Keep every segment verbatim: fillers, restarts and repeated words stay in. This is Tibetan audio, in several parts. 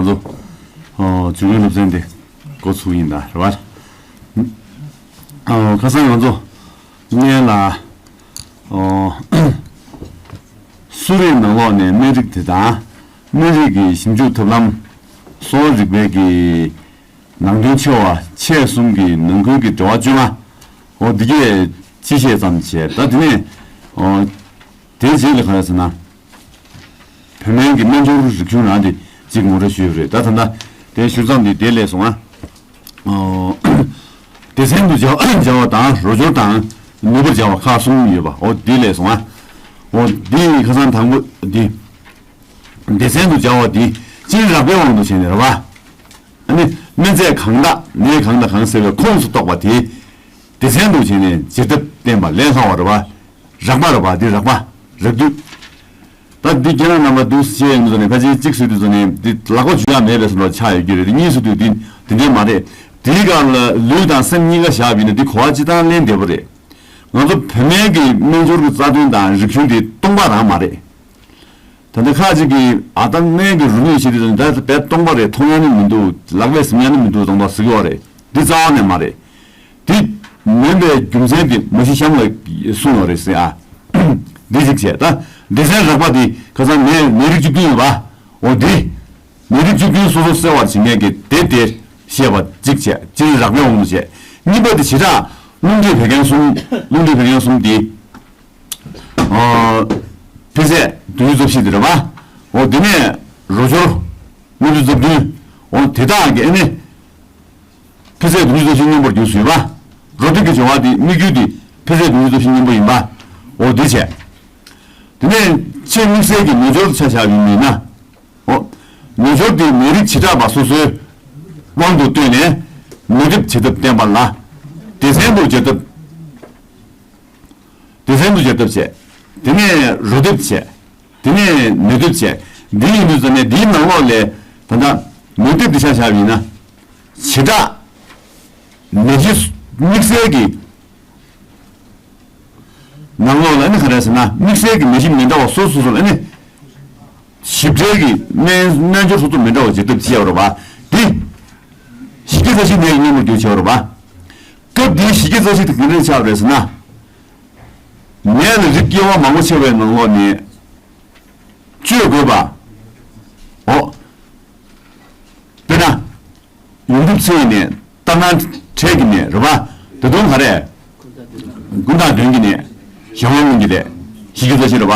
ང་ཚོ་ཨོ་ཇུས་འགོད་སློབ་ཚན་དེ་འགོ་ཚུགས་ཡིན་ད་རེད་བ། ཨོ་ཁ་སང་ང་ཚོ་སྔོན་ལ་ཨོ་གསོ་རིག་ནང་ལོགས་ནས་སྨན་རིགས་དེ་དང་སྨན་རིགས་ཀྱི་ཞིབ་འཇུག་ཐབས་ལམ། གསོ་བ་རིག་པའི་གི་ནང་དོན་ཆེ་བ་ཆེ་གསུམ་གྱི་ནང་ཁུལ་གྱི་འབྲེལ་བ་བཅོས་མ། འོ་འདི་གས་སྤྱི་བཤད་ཙམ་བྱས། ད་དེ་ནས་འོ་དེའི་རྗེས་ལ་ག་རེ་ཟེར་ན། བོད་སྨན་གྱི་སྨན་སྦྱོར་རིག་གཞུང་རང་དེ་གཅིག་ངོ་སྤྲོད་ཞུས་པ་རེད། ད་ད་ལྟ་དེ་ཞུ་མཚམས་འདི་དེ་ལས་སོང་ང་། འོ་སྡེ་ཚན་དུ་སྦྱར་སྦྱར་བ་དང་རོ་སྦྱོར་དང་ནུས་པར་སྦྱར་བ་ཁག་གསུམ་ཡོད་པ་འོ་དེ་ལས་སོང་ང་། འོ་འདི་ཁ་སང་དང་པོ་འདི། སྡེ་ཚན་དུ་སྦྱར་བ་འདི་སྤྱིར་རགས་པའི་དབང་དུ་བྱས་ནས་རེད་བ། ཨ་ནི་སྨན་རྫས་གང་དག་ནད་གང་དང་གང་ཟེར་བའི་ཁོངས་སུ་གཏོགས་པ་དེ་སྡེ་ཚན་དུ་བྱས་ནས་བྱེད་ཐབས་བསྟན་པ་ལས་སླ་བ་རེད་བ། རགས་པ་རེད་བ། འདི་རགས་པ་རགས་བསྡུས། ད་འདི་ཁྱེད་རང་རྣམ་པ་འདུག་ཤེས་ཡོང་དུས་ནས་ཕལ་ཆེར་གཅིག་བཟོས་དུས་ནས་འདི་ལག་པ་འཇུ་ཡ་མེད་པའི་བཟོ་འདྲ་ཆགས་ཡོད་ཀྱི་རེད། འདི་གཉིས་བཟོས་དུས་འདི་འདི་འདྲས་མ་རེད། དེའི་སྒང་ལ་ལུས་དང་སེམས་གཉིས་ཀ་བཞག་པ་ཡིན་ན་འདི་གོ་བ་སྤྱི་བཏང་ལེན་བདེ་པོ་རེད། ང་ཚོ་བོད་སྨན་གྱི་སྨན་སྦྱོར་གྱི་རྩ་དོན་དང་རིག་གཞུང་འདི་སྟོང་པ་རང་མ་རེད། ད་ལྟ་ཁ་ཅིག་གིས་ཨ་ད་སྨན་གྱི་རུ་ལུགས་ཤིག་དེ་ད་རྦད་སྟོང་པ་རེད། མཐོང་ཡ་ནི་མི་འདུག་ལག་ལེན་ཟིན་ཡ་ནི་མི་འདུག་སྟོང་པ་ཟེར་གྱི་ཡོད་རེད། འདི་རྩ་བ་ནས་མ་རེད། འདི་མིན་པའི་རྒྱུ་མཚན་འདི་མ་གཞི་གཤམ་ལ་གསུངས་ཡོད་རེད་ཟེར་ཨ། འདི་གཅིག་བྱས། ད་སྡེ་ཚན་རགས་པ་འདི་ཁ་སང་ནད་ནད་རིགས་བཅུ་བདུན་ཡོད་པ། འོ་འདི་ནད་རིགས་བཅུ་བདུན་སོ་སོ་གསལ་བར་བྱེད་མཁན་གྱི་དེ་དེ་བཤད་པ་གཅིག་བྱས། སྤྱིར་རགས་པའི་དབང་དུ་བྱས། གཉིས་པ་དེ་བྱེ་བྲག་རླུང་མཁྲིས་བད་ཀན་གསུམ། རླུང་མཁྲིས་བད་ཀན་གསུམ་འདི། ཨོ། འཕེལ་ཚད་བདུན་ཅུ་རྩ་བཞི་དེ་རེད་པ། འོ་དེ་ནས་རོ་སྦྱོར་ལྔ་བཅུ་རྩ་བདུན། འོ་དེ་དག་གི་ཨ་ནི་འཕེལ་ཚད་བདུན་ཅུ་རྩ་བཞི་མཉམ་པོར་གྱུར་ཟེར་པ། རོ་སྟོབས་ཀྱི་སྦྱོར་བ་དེ་དམིགས་ཡུལ་དེ་འཕེལ་ཚད་བདུན་ཅུ་རྩ་བཞི་མཉམ་པོ་ཡིན་པ། འོ་དེ་བྱས། དེ་ནས་ཕྱེད་དམིགས་བསལ་གྱི་ནུས་སྦྱོར་དུ་ཆ་བཞག་པ་ཡིན་ན། འོ། ནུས་སྦྱོར་དེ་ནད་རིགས་བྱེ་བྲག་པ་སོ་སོའི་དབང་དུ་བཏོན་ནས་ནད་གྲིབ་བྱེད་ཐབས་བསྟན་པ་ལ། སྡེ་ཚན་དུ་བྱེད་ཐབས། སྡེ་ཚན་དུ་བྱེད་ཐབས་བྱས། དེ་ནས་རོ་སྡེབ་བྱས། དེ་ནས་ནད་སྡེབ་བྱས། འདི་ཡིན་དུས་ཙམ་ནས་འདིའི་ནང་ལོགས་ལས་ད་ལྟ་ནད་སྡེབ་འདི་ཆ་བཞག་པ་ཡིན་ན། བྱེ་བྲག་ནད་གཞི་དམིགས་བསལ་གྱི་ནང་ལོགས་ལ་ནི་ག་རེ་ཟེར་ན། དམིགས་བསལ་གྱི་ནད་གཞི་མི་འདྲ་བ་སོ་སོ་སོ་ལ་ནི་ཞིབ་ཕྲའི་གི་སྨན་སྨན་སྦྱོར་སོ་སོ་མི་འདྲ་བ་བྱེད་ཐབས་བྱེད་ཡོད་རེད་པ། འདི་བཞི་བརྒྱ་རྩ་བཞི་ནད་ཀྱི་མཉམ་པོར་གྱུར་བྱས་ཡོད་རེད་པ། སྐབས་འདིའི་བཞི་བརྒྱ་རྩ་བཞི་དེ་ག་འདྲས་ཆགས་པ་རེད་ཟེར་ན། ནད་ལ་རིགས་དབྱེ་བ་མང་པོ་ཕྱེ་བའི་ནང་ལོགས་ནས་བཅོས་དགོས་པ། འོ། དཔེར་ན། ཡོངས་གྲུབ་ཚེ་ཡི་ནད། ལྟར་སྣང་འཕྲལ་གྱི་ནད་རེད་པ། ད་དུང་ག་རེ། ཀུན་བརྟགས་གདོན་གྱི་ནད། གཞན་དབང་རླུང་གི་ནད། བཞི་བརྒྱ་རྩ་བཞི་རེད་པ།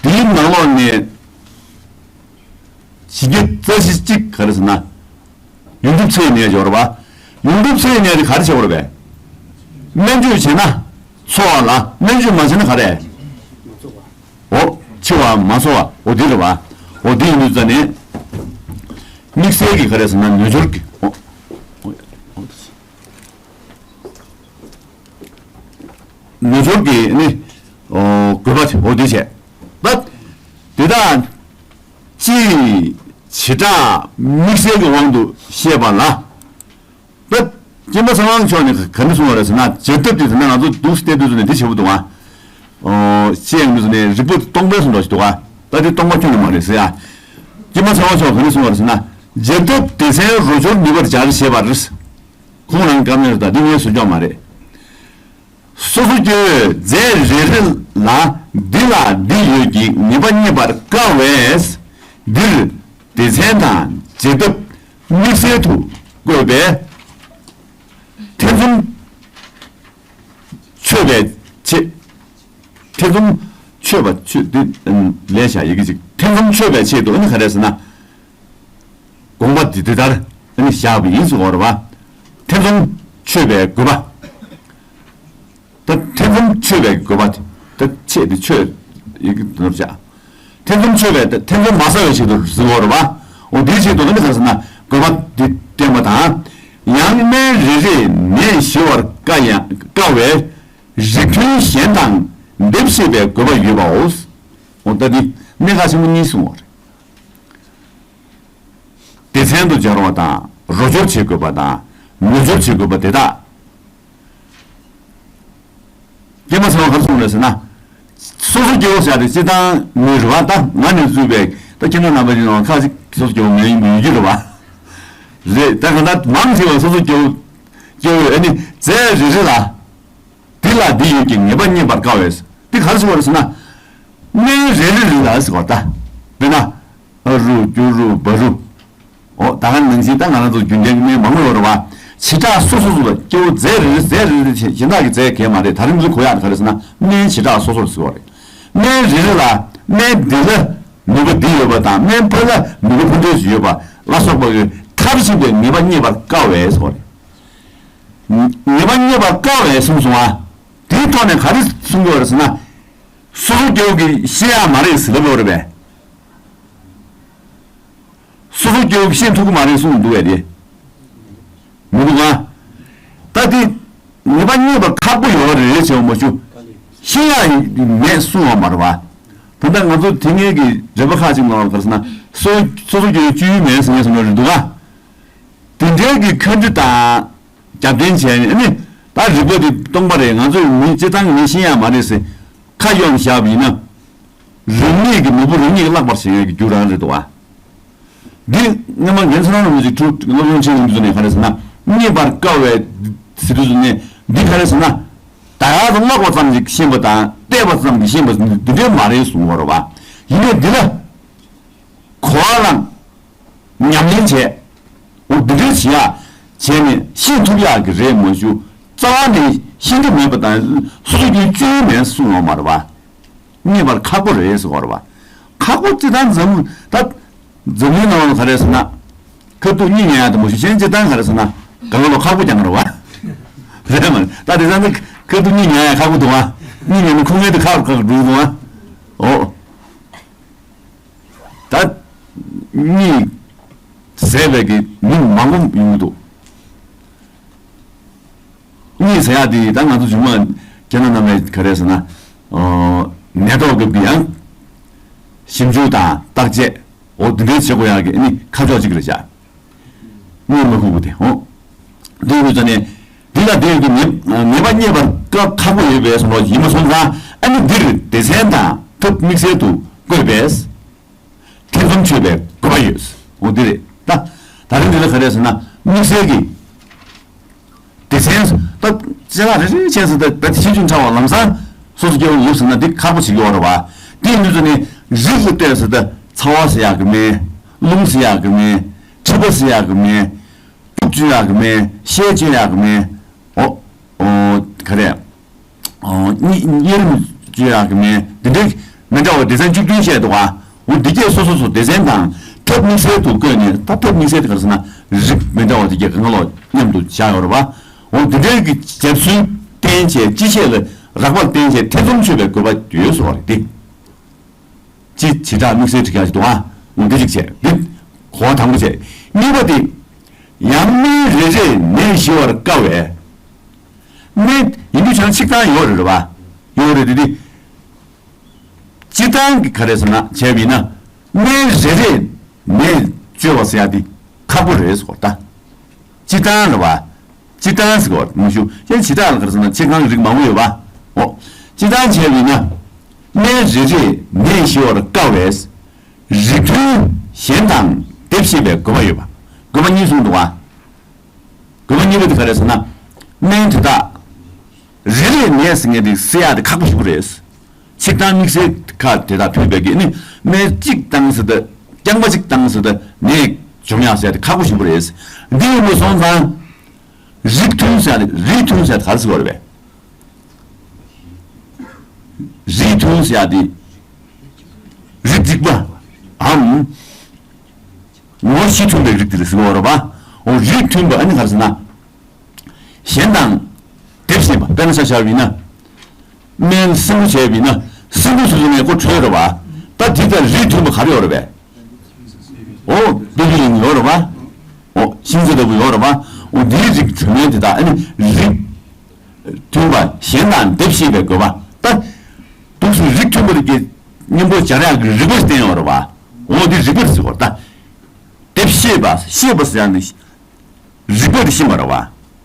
དེའི་ནང་ལོགས་ནས་བཞི་བརྒྱ་རྩ་བཞི་གཅིག་ག་རེ་ཟེར་ན། ཡོངས་གྲུབ་ཚེ་ཡི་ནད་ཅིག་ཡོད་རེད་པ། ཡོངས་གྲུབ་ཚེ་ཡི་ནད་དེ་ག་རེ་བྱེད་དགོས་རེད་པས། སྨན་བཅོས་བྱས་ན་འཚོ་བ་ལ། སྨན་བཅོས་མ་བྱས་ན་ག་རེ། འོ། འཆི་བ་མ་འཚོ་བ་འོ་འདི་རེད་པ། འོ་འདི་ཡིན་དུས་ཙ་ནས། དམིགས་བསལ་གྱི་ག་རེ་ཟེར་ན་ནུས་སྦྱོར་གྱི་འོ། འོ། འོ། ནུས་སྦྱོར་གྱི་ནི། འོ། དགོས་པ་འོ་འདི་བྱས། ད། དེ་དག་སྤྱིའི་བྱེ་བྲག་དམིགས་བསལ་གྱི་དབང་དུ་བཤད་པ་ལ། ད། སྐྱེས་མ་ཚེ་དབང་མཆོག་ནས་ག་འདྲ་གསུངས་པ་རེད་ཟེར་ན། བྱེད་ཐབས་དེ་ཟེར་ན་ང་ཚོ་འདུག་སེ་བལྟས་དུས་ནས་འདི་བྱེད་པོ་འདུག་ཨ། ཨོ། ཅེས་ཡང་འདུག་ཟེར་ནས་རིག་པ་སྟོང་པའི་སུ་འདྲ་ཞིག་འདུག་ཨ། ད་འདི་སྟོང་པ་ཁྱོན་ནས་མ་རེད་ཟེར་ཨ། སྐྱེས་མ་ཚེ་དབང་མཆོག་ག་འདྲ་གསུངས་པ་རེད་ཟེར་ན། བྱེད་ཐབས་སྡེ་ཚན་རོ་སྦྱོར་ནུས་པར་སྦྱར་ཞེས་པ་རེད། ཁོང་རང་བཀའ་མོལ་ད་འདི་ངའི་བཟོ་ལྕོགས་མ་རེད། སོ་སོ་སྐྱེ་བོས་རྫས་རེ་རེ་ལ་འདི་ལ་འདི་ཡོད་ཀྱི་ངེས་པ་རྙེད་པར་དཀའ་བས། འདིར་སྡེ་ཚན་དང་བྱེད་ཐབས་དམིགས་བསལ་དུ་བཀོད་པས། ཐེ་ཚོམ་ཆོད་པའི་ཆེད། ཐེ་ཚོམ་ཆོད་པ་ཆོད་དེ་ལས་བྱ་ཡི་གེ་གཅིག་ཐེ་ཚོམ་ཆོད་པའི་ཆེད་དུ་ཨ་ནི་ག་རེ་ཟེར་ན། དགོངས་པ་འདི་འདི་ལྟར་ཨ་ནི་བཞག་པ་ཡིན་ཟེར་བ་རེད་བ། ཐེ་ཚོམ་ཆོད་པའི་དགོས་པ། ད་ཐེ་ཚོམ་ཆོད་པའི་དགོས་པ་དེ། ད་ཆེད་དེ་ཆོད་ཡི་གེ་ནོར་བྱ། ཐེ་ཚོམ་ཆོད་པའི་ད་ཐེ་ཚོམ་མ་ཟ་བའི་ཆེད་དུ་ཟེར་བ་རེད་བ། འོ་དེའི་ཆེད་དུ་ཨ་ནི་ག་རེ་ཟེར་ན་དགོས་པ་འདི་བསྟན་པ་དང་། ཡང་སྨན་རེ་རེས་ནད་ཞི་བར་དཀའ་ཡང་དཀའ་བས། རིགས་མཐུན་གཞན་དང་སྡེབ་ཤེས་པའི་དགོས་པ་ཡོད་པའོ། འོ་ད་འདི་གནད་འགག་ཆེན་པོ་གཉིས་གསུངས་པ་རེད། སྡེ་ཚན་དུ་སྦྱར་བ་དང་རོ་སྦྱོར་བྱེད་དགོས་པ་དང་ནུས་སྦྱོར་བྱེད་དགོས་པ་དེ་དག་སྐྱེས་མ་ཚེ་དབང་ག་རེ་གསུངས་རེད་ཟེར་ན། སོ་སོ་སྐྱེ་བོ་ཟེར་ཡ་དེ་སྤྱིར་བཏང་མི་རེད་བ། ད་ང་ནས་བཙུགས་པའི་ད་ཁྱེད་རང་རྣམ་པ་ཡིན་ནའང་ཁ་ཅིག་ སོ་སོ་སྐྱེ་བོ་མེད་ཡིན་པ་ཡོད་རྒྱུ་རེད་བ། རེད། ད་གང་ལྟར་མང་ཆེ་བ་སོ་སོ་སྐྱེ་བོ་སྐྱེ་བོས་ཨ་ནི་རྫས་རེ་རེ་ལ། འདི་ལ་འདི་ཡོད་ཀྱི་ངེས་པ་རྙེད་པར་དཀའ་བས། འདི་ག་རེ་ཟེར་བ་རེད་ཟེར་ན། སྨན་རེ་རེ་རེ་ལ་ཟེར་བ་ད། དཔེར་ན། ཨ་རུ་རྒྱུ་རུ་བ་རུ། འོ་ད་ག་ནང་བཞིན་ད་ང་རང་ཚོ་རྒྱུན་ལྡན་གྱི་སྨན་མང་པོ་ཡོད་རེད་བ། བྱེ་བྲག་སོ་སོ་སོ་ལ་སྐྱེ་བོ་རྫས་རེ་རེ་རྫས་རེ་རེ་གཞན་དག་གི་རྫས་གས་མ་རེད། ད་རིང་འདི་གོ་ཡག་ག་རེ་ཟེར་ན་སྨན་བྱེ་བྲག་སོ་སོར་ཟེར་བ་རེད། སྨན་རེ་རེ་ལ་སྨན་འདི་ལ་ནུས་པ་འདི་ཡོད་པ་དང་སྨན་ཕ་ལ་ནུས་པ་ཕ་འདྲེས་ཡོད་པ་ལ་སོགས་པ་གི་མཐར་ཕྱིན་པའི་ངེས་པ་རྙེད་པར་དཀའ་བས་ཟེར་བ་རེད། ངེས་པ་རྙེད་པར་དཀའ་བས་གསུངས་སོང་ཨ། དེའི་ཐོག་ནས་ག་རེ་གསུང་གི་ཡོད་རེད་ཟེར་ན། སོ་སོ་སྐྱེ་བོ་གིས་ཤེས་ཡག་མ་རེད་ཟེར་ལབ་ཡོད་རེད་པས། སོ་སོ་སྐྱེ་བོ་གིས་ཤེས་ཐུབ་ཀྱི་མ་རེད་གསུངས་འདུག་པས་དེ། མི་འདུག་ག་ད་དེ་ངེས་པ་རྙེད་པ་ཁག་པོ་ཡོད་རེད་ཟེར་བ་མ་ཞུ། ཤེས་ཡག་མེད་གསུང་བ་མ་རེད་བ། ད་ལྟ་ང་ཚོ་དེ་སྔའི་གི་རེ་བ་ཁག་ཅིག་ནང་ལ་ག་རེ་ཟེར་ན། སོ་སོ་སོ་སོ་སྐྱེ་བོའི་སྤྱོད་ཡུལ་མེད་ཟེར་མཁན་སོང་ན་རེད་འདུག་ག་དེ་འདྲའི་གི་ཁ་འདྲི་དང་རྒྱབ་རྟེན་བྱས་ནས་ཨ་ནི་ད་རིག་པ་དེ་སྟོང་པ་རེད། ང་ཚོས་མི་སྤྱིར་བཏང་གི་མི་ཤེས་ཡག་མ་རེད་ཟེར་ཁ་གཡོགས་བཞག་པ་ཡིན་ན། རང་ཉིད་ཀྱི་ནོར་བུ་རང་ཉིད་ཀྱིས་བརླག་པར་བྱེད་མཁན་གྱི་རྒྱུ་རང་རེད་འདུག་བ། འདི་སྔོན་མ་རྒན་ཚེ་རིང་རིན་པོ་ཆེ་ཐུགས་སློབ་སྦྱོང་ཆེན་མོ་འདི་ཚོ་ནས་ག་རེ་ཟེར་ན། རྙེད་པར་དཀའ་བའི་ཟེར་དུས་ཚོ་ནས་འདི་ག་རེ་ཟེར་ན། ད་ག་ཚོད་ཀློག་པ་ཙམ་གྱིས་ཤེས་པ་དང་བལྟས་པ་ཙམ་གྱིས་ཤེས་པ་འདི་འདྲ་མ་རེད་གསུངས་པ་རེད་བ། ཡིན་ནའི་འདི་ལ། གོ་བ་བླངས། ཉམས་ལེན་བྱས། འོ་འདི་འདྲའི་བྱེད་ཡག་བྱས་ནས་ཤེས་ཐུབ་ཡག་གི་རེད་མ་ཞུ། རྩ་བ་ནས་ཤེས་ཀྱི་མེད་པ་དང་སོ་སོ་སྐྱེ་བོའི་སྤྱོད་ཡུལ་མེད་གསུང་ཡོང་མ་རེད་བ། རྙེད་པར་ཁག་པོ་རེད་ཟེར་བ་རེད་བ། ཁག་པོ་སྤྱིར་བཏང་འཛམ་ད་འཛམ་གླིང་ནང་ལ་ག་རེ་ཟེར་ན། ཁ་ཐུག་གཉིད་ཉལ་ཡག་དེ་མ་ཞུ་གཞན་སྤྱིར་བཏང་ག་རེ་ཟེར་ན། གང་ག་ལོ་ཁག་པོ་རྐྱང་རེད་བ། རེད་མ་རེད། ད་དེང་སང་ད་ཁ་ཐུག་གཉིད་ཉལ་ཡག་ཁག་པོ་འདུག་བ། གཉིད་ཉལ་ནས་ཁུག་མཁན་དེ་ཁག་ཁག་འགྲོ་གི་འདུག་བ། འོ། ད་གཉིད་ཟས་པའི་གི་མི་མང་པོ་ཡོང་གི་འདུག་གཉིད་ཟ་ཡག་དེ་ད་ང་ཚོ་གཞུང་མ་ཁྱེད་རང་རྣམ་པས་ག་རེ་ཟེར་ན། ཨོ། ནད་ཐོག་སྐབས་ཀྱི་ཡང་ཞིབ་འཇུག་དང་བརྟག་དཔྱད་འོ་འདི་འདྲའི་བྱེད་དགོས་ཡག་གི་ཨ་ནི་ཁ་ཕྱོགས་གཅིག་རེད་བཞག་གཉིད་མ་ཁུག་པ་དེ་འོ། འདི་ཡོད་ཙང་ནས་འདི་ལ་འདི་ཡོད་ཀྱི་ངེས་ངེས་པ་རྙེད་པར་སྐབས་ཁག་པོ་ཡོད་པས་སོ་ཡིན་པ་སོང་ཙང་ཨ་ནི་འདིར་སྡེ་ཚན་དང་ཐབས་དམིགས་བསལ་དུ་བཀོད་པས། ཐེ་ཚོམ་ཆོད་པའི་དགོས་པ་ཡོད། འོ་འདི་རེད་ད། ད་རིང་འདི་ལ་ག་རེ་ཟེར་ན་དམིགས་བསལ་གྱི་སྡེ་ཚན་ད་ཅ་ལག་རེ་རེ་བྱས་ཟེར་ད་བེད་ཤིན་ཅུང་ཕྲ་བ་ལམ་སང་སོ་སོ་སྐྱེ་བོ་ཡོད་ཟེར་ན་འདི་ཁག་པོ་བྱེད་ཀྱི་ཡོད་རེད་བ། དེ་ཡིན་དུས་ནི་རིགས་ལ་ལྟོས་ཟེར་ད་ཚ་བ་ཟེར་ཡག་གི་མེད། རླུང་ཟེར་ཡག་གི་མེད། མཁྲིས་པ་ཟེར་ཡག་གི་མེད། སྐྱུག་བཅོས་ཡག་གི་མེད། གཤལ་བཅོས་ཡག་གི་མེད། འོ། འོ། ག་རེ། གཉིད་གཉིད་རིམ་བཅོས་ཡག་གི་མེད། འདི་འདྲའི་མི་འདྲ་བ་སྡེ་ཚན་བཅུ་བདུན་བཤད་འདུག་ག་འོ་འདི་གས་སོ་སོ་སོ་སྡེ་ཚན་དང་ཐབས་དམིགས་བསལ་དུ་བཀོད་ནས་ད་ཐབས་དམིགས་བསལ་དེ་ག་རེ་ཟེར་ན་རིགས་མི་འདྲ་བ་དེ་གས་གང་ལོག་མཉམ་དུ་བཞག་ཡོད་རེད་བ། འོ་འདི་འདྲའི་གི་འཇབ་ཚུལ་བསྟན་བྱས་སྤྱི་བཤད་ལ་རགས་པ་བསྟན་བྱས་ཐེ་ཚོམ་ཆོད་པའི་དགོས་པ་ཡོད་ཟེར་བ་རེད་དེ། སྤྱི་བྱེ་བྲག་དམིགས་བསལ་བྲི་ཁ་ཞིག་འདུག་ཨ། འདི་གཅིག་བྱས། འདི་གོ་བ་དང་པོ་བྱས། གཉིས་པ་དེ། ཡང་སྨན་རེ་རེས་ནད་ཞི་བར་དཀའ་བས། སྨན་ཡིན་དུས་ཆ་ཆིག་སྟངས་ཡོད་རེད་བ། ཡོད་རེད་དེ་དེ། སྤྱིར་བཏང་གི་ག་རེ་ཟེར་ན་བྱས་པ་ཡིན་ན། སྨན་རེ་རེས་ནད་བཅོས་པ་ཟེར་ཡ་དེ་ཁག་པོ་རེད་ཟེར་བ་ད། སྤྱིར་བཏང་རེད་བ། སྤྱིར་བཏང་ཟེར་བ་མི་ཞུ་ཡང་ཇི་ལྟར་ལ་ག་རེ་ཟེར་ན་ཆེ་ཁང་རིགས་མང་པོ་ཡོད་པ། འོ། སྤྱིར་བཏང་བྱས་པ་ཡིན་ན། སྨན་རེ་རེས་ནད་ཞི་བར་དཀའ་བས། རིགས་མཐུན་གཞན་དང་སྡེབ་ཤེས་པའི་དགོས་པ་ཡོད་པ། དགོས་པ་གཉིས་གསུངས་འདུག་བ། དགོས་པ་གཉིས་པ་དེ་ག་རེ་ཟེར་ན། སྨན་དེ་དག་རེ་རེས་ནད་ཟེར་མཁན་དེ་སེལ་ཡག་དེ་ཁག་པོ་ཞིག་རེད། ཆིག་སྟངས་དམིགས་བསལ་ཁག་དེ་དག་ཕུད་པའི་གི་ནི་སྨན་གཅིག་བཏང་ཟེར་ད། རྐྱང་པ་གཅིག་བཏང་ཟེར་ད་ནད་འཇོམས་ཡག་ཟེར་ཡག་དེ་ཁག་པོ་ཞིག་རེད། འདི་ཡིན་པ་སོང་ཙང་། རིགས་མཐུན་ཟེར་ཡག་དེ་རིགས་མཐུན་ཟེར་ཡག་དེ་ག་རེ་ཟེར་བ་རེད་པས། རིགས་མཐུན་ཟེར་ཡག་དེ། རིགས་འཇིག་པའམ། ངོ་བོ་གཞི་མཐུན་པའི་རིགས་དེ་ལ་ཟེར་བ་རེད་པ། འོ་རིགས་མཐུན་པ་ཨ་ནི་ག་རེ་ཟེར་ན། གཞན་དང་སྡེབ་ཤེས་པ་དཔེར་ན་ཆ་བཞག་པ་ཡིན་ན། སྨན་སྲིན་བུ་བྱས་པ་ཡིན་ན་སྲིན་བུ་སོ་སོ་ནས་ཁོ་བྲོས་རེད་པ། ད་དེ་ལྟར་རིགས་མཐུན་པ་ག་རེ་ཡོད་རེད་པས། འོ་པི་ལི་ཡིན་ཡོད་རེད་པ། འོ་ཤིང་ཚ་ལྟ་བུ་ཡོད་རེད་པ། འོ་འདིའི་རིགས་བྲོས་མཁན་དེ་དག་ཨ་ནི་རིགས་མཐུན་པ་གཞན་དང་སྡེབ་ཤེས་པའི་དགོས་པ། ད་འདུག་སེ་རིགས་མཐུན་པ་དེ་གའི་གཉེན་པོ་སྦྱར་ཡག་གི་རིགས་པ་བསྟན་ཡོད་རེད་པ། འོ་འདི་རིགས་པ་རེད་ཟེར་བ་ད། སྡེབ་ཤེས་པ་ཤེས་པ་ཟེར་ཡག་ནི། རིགས་པ་དེ་ཤེས་པ་རེད་བ།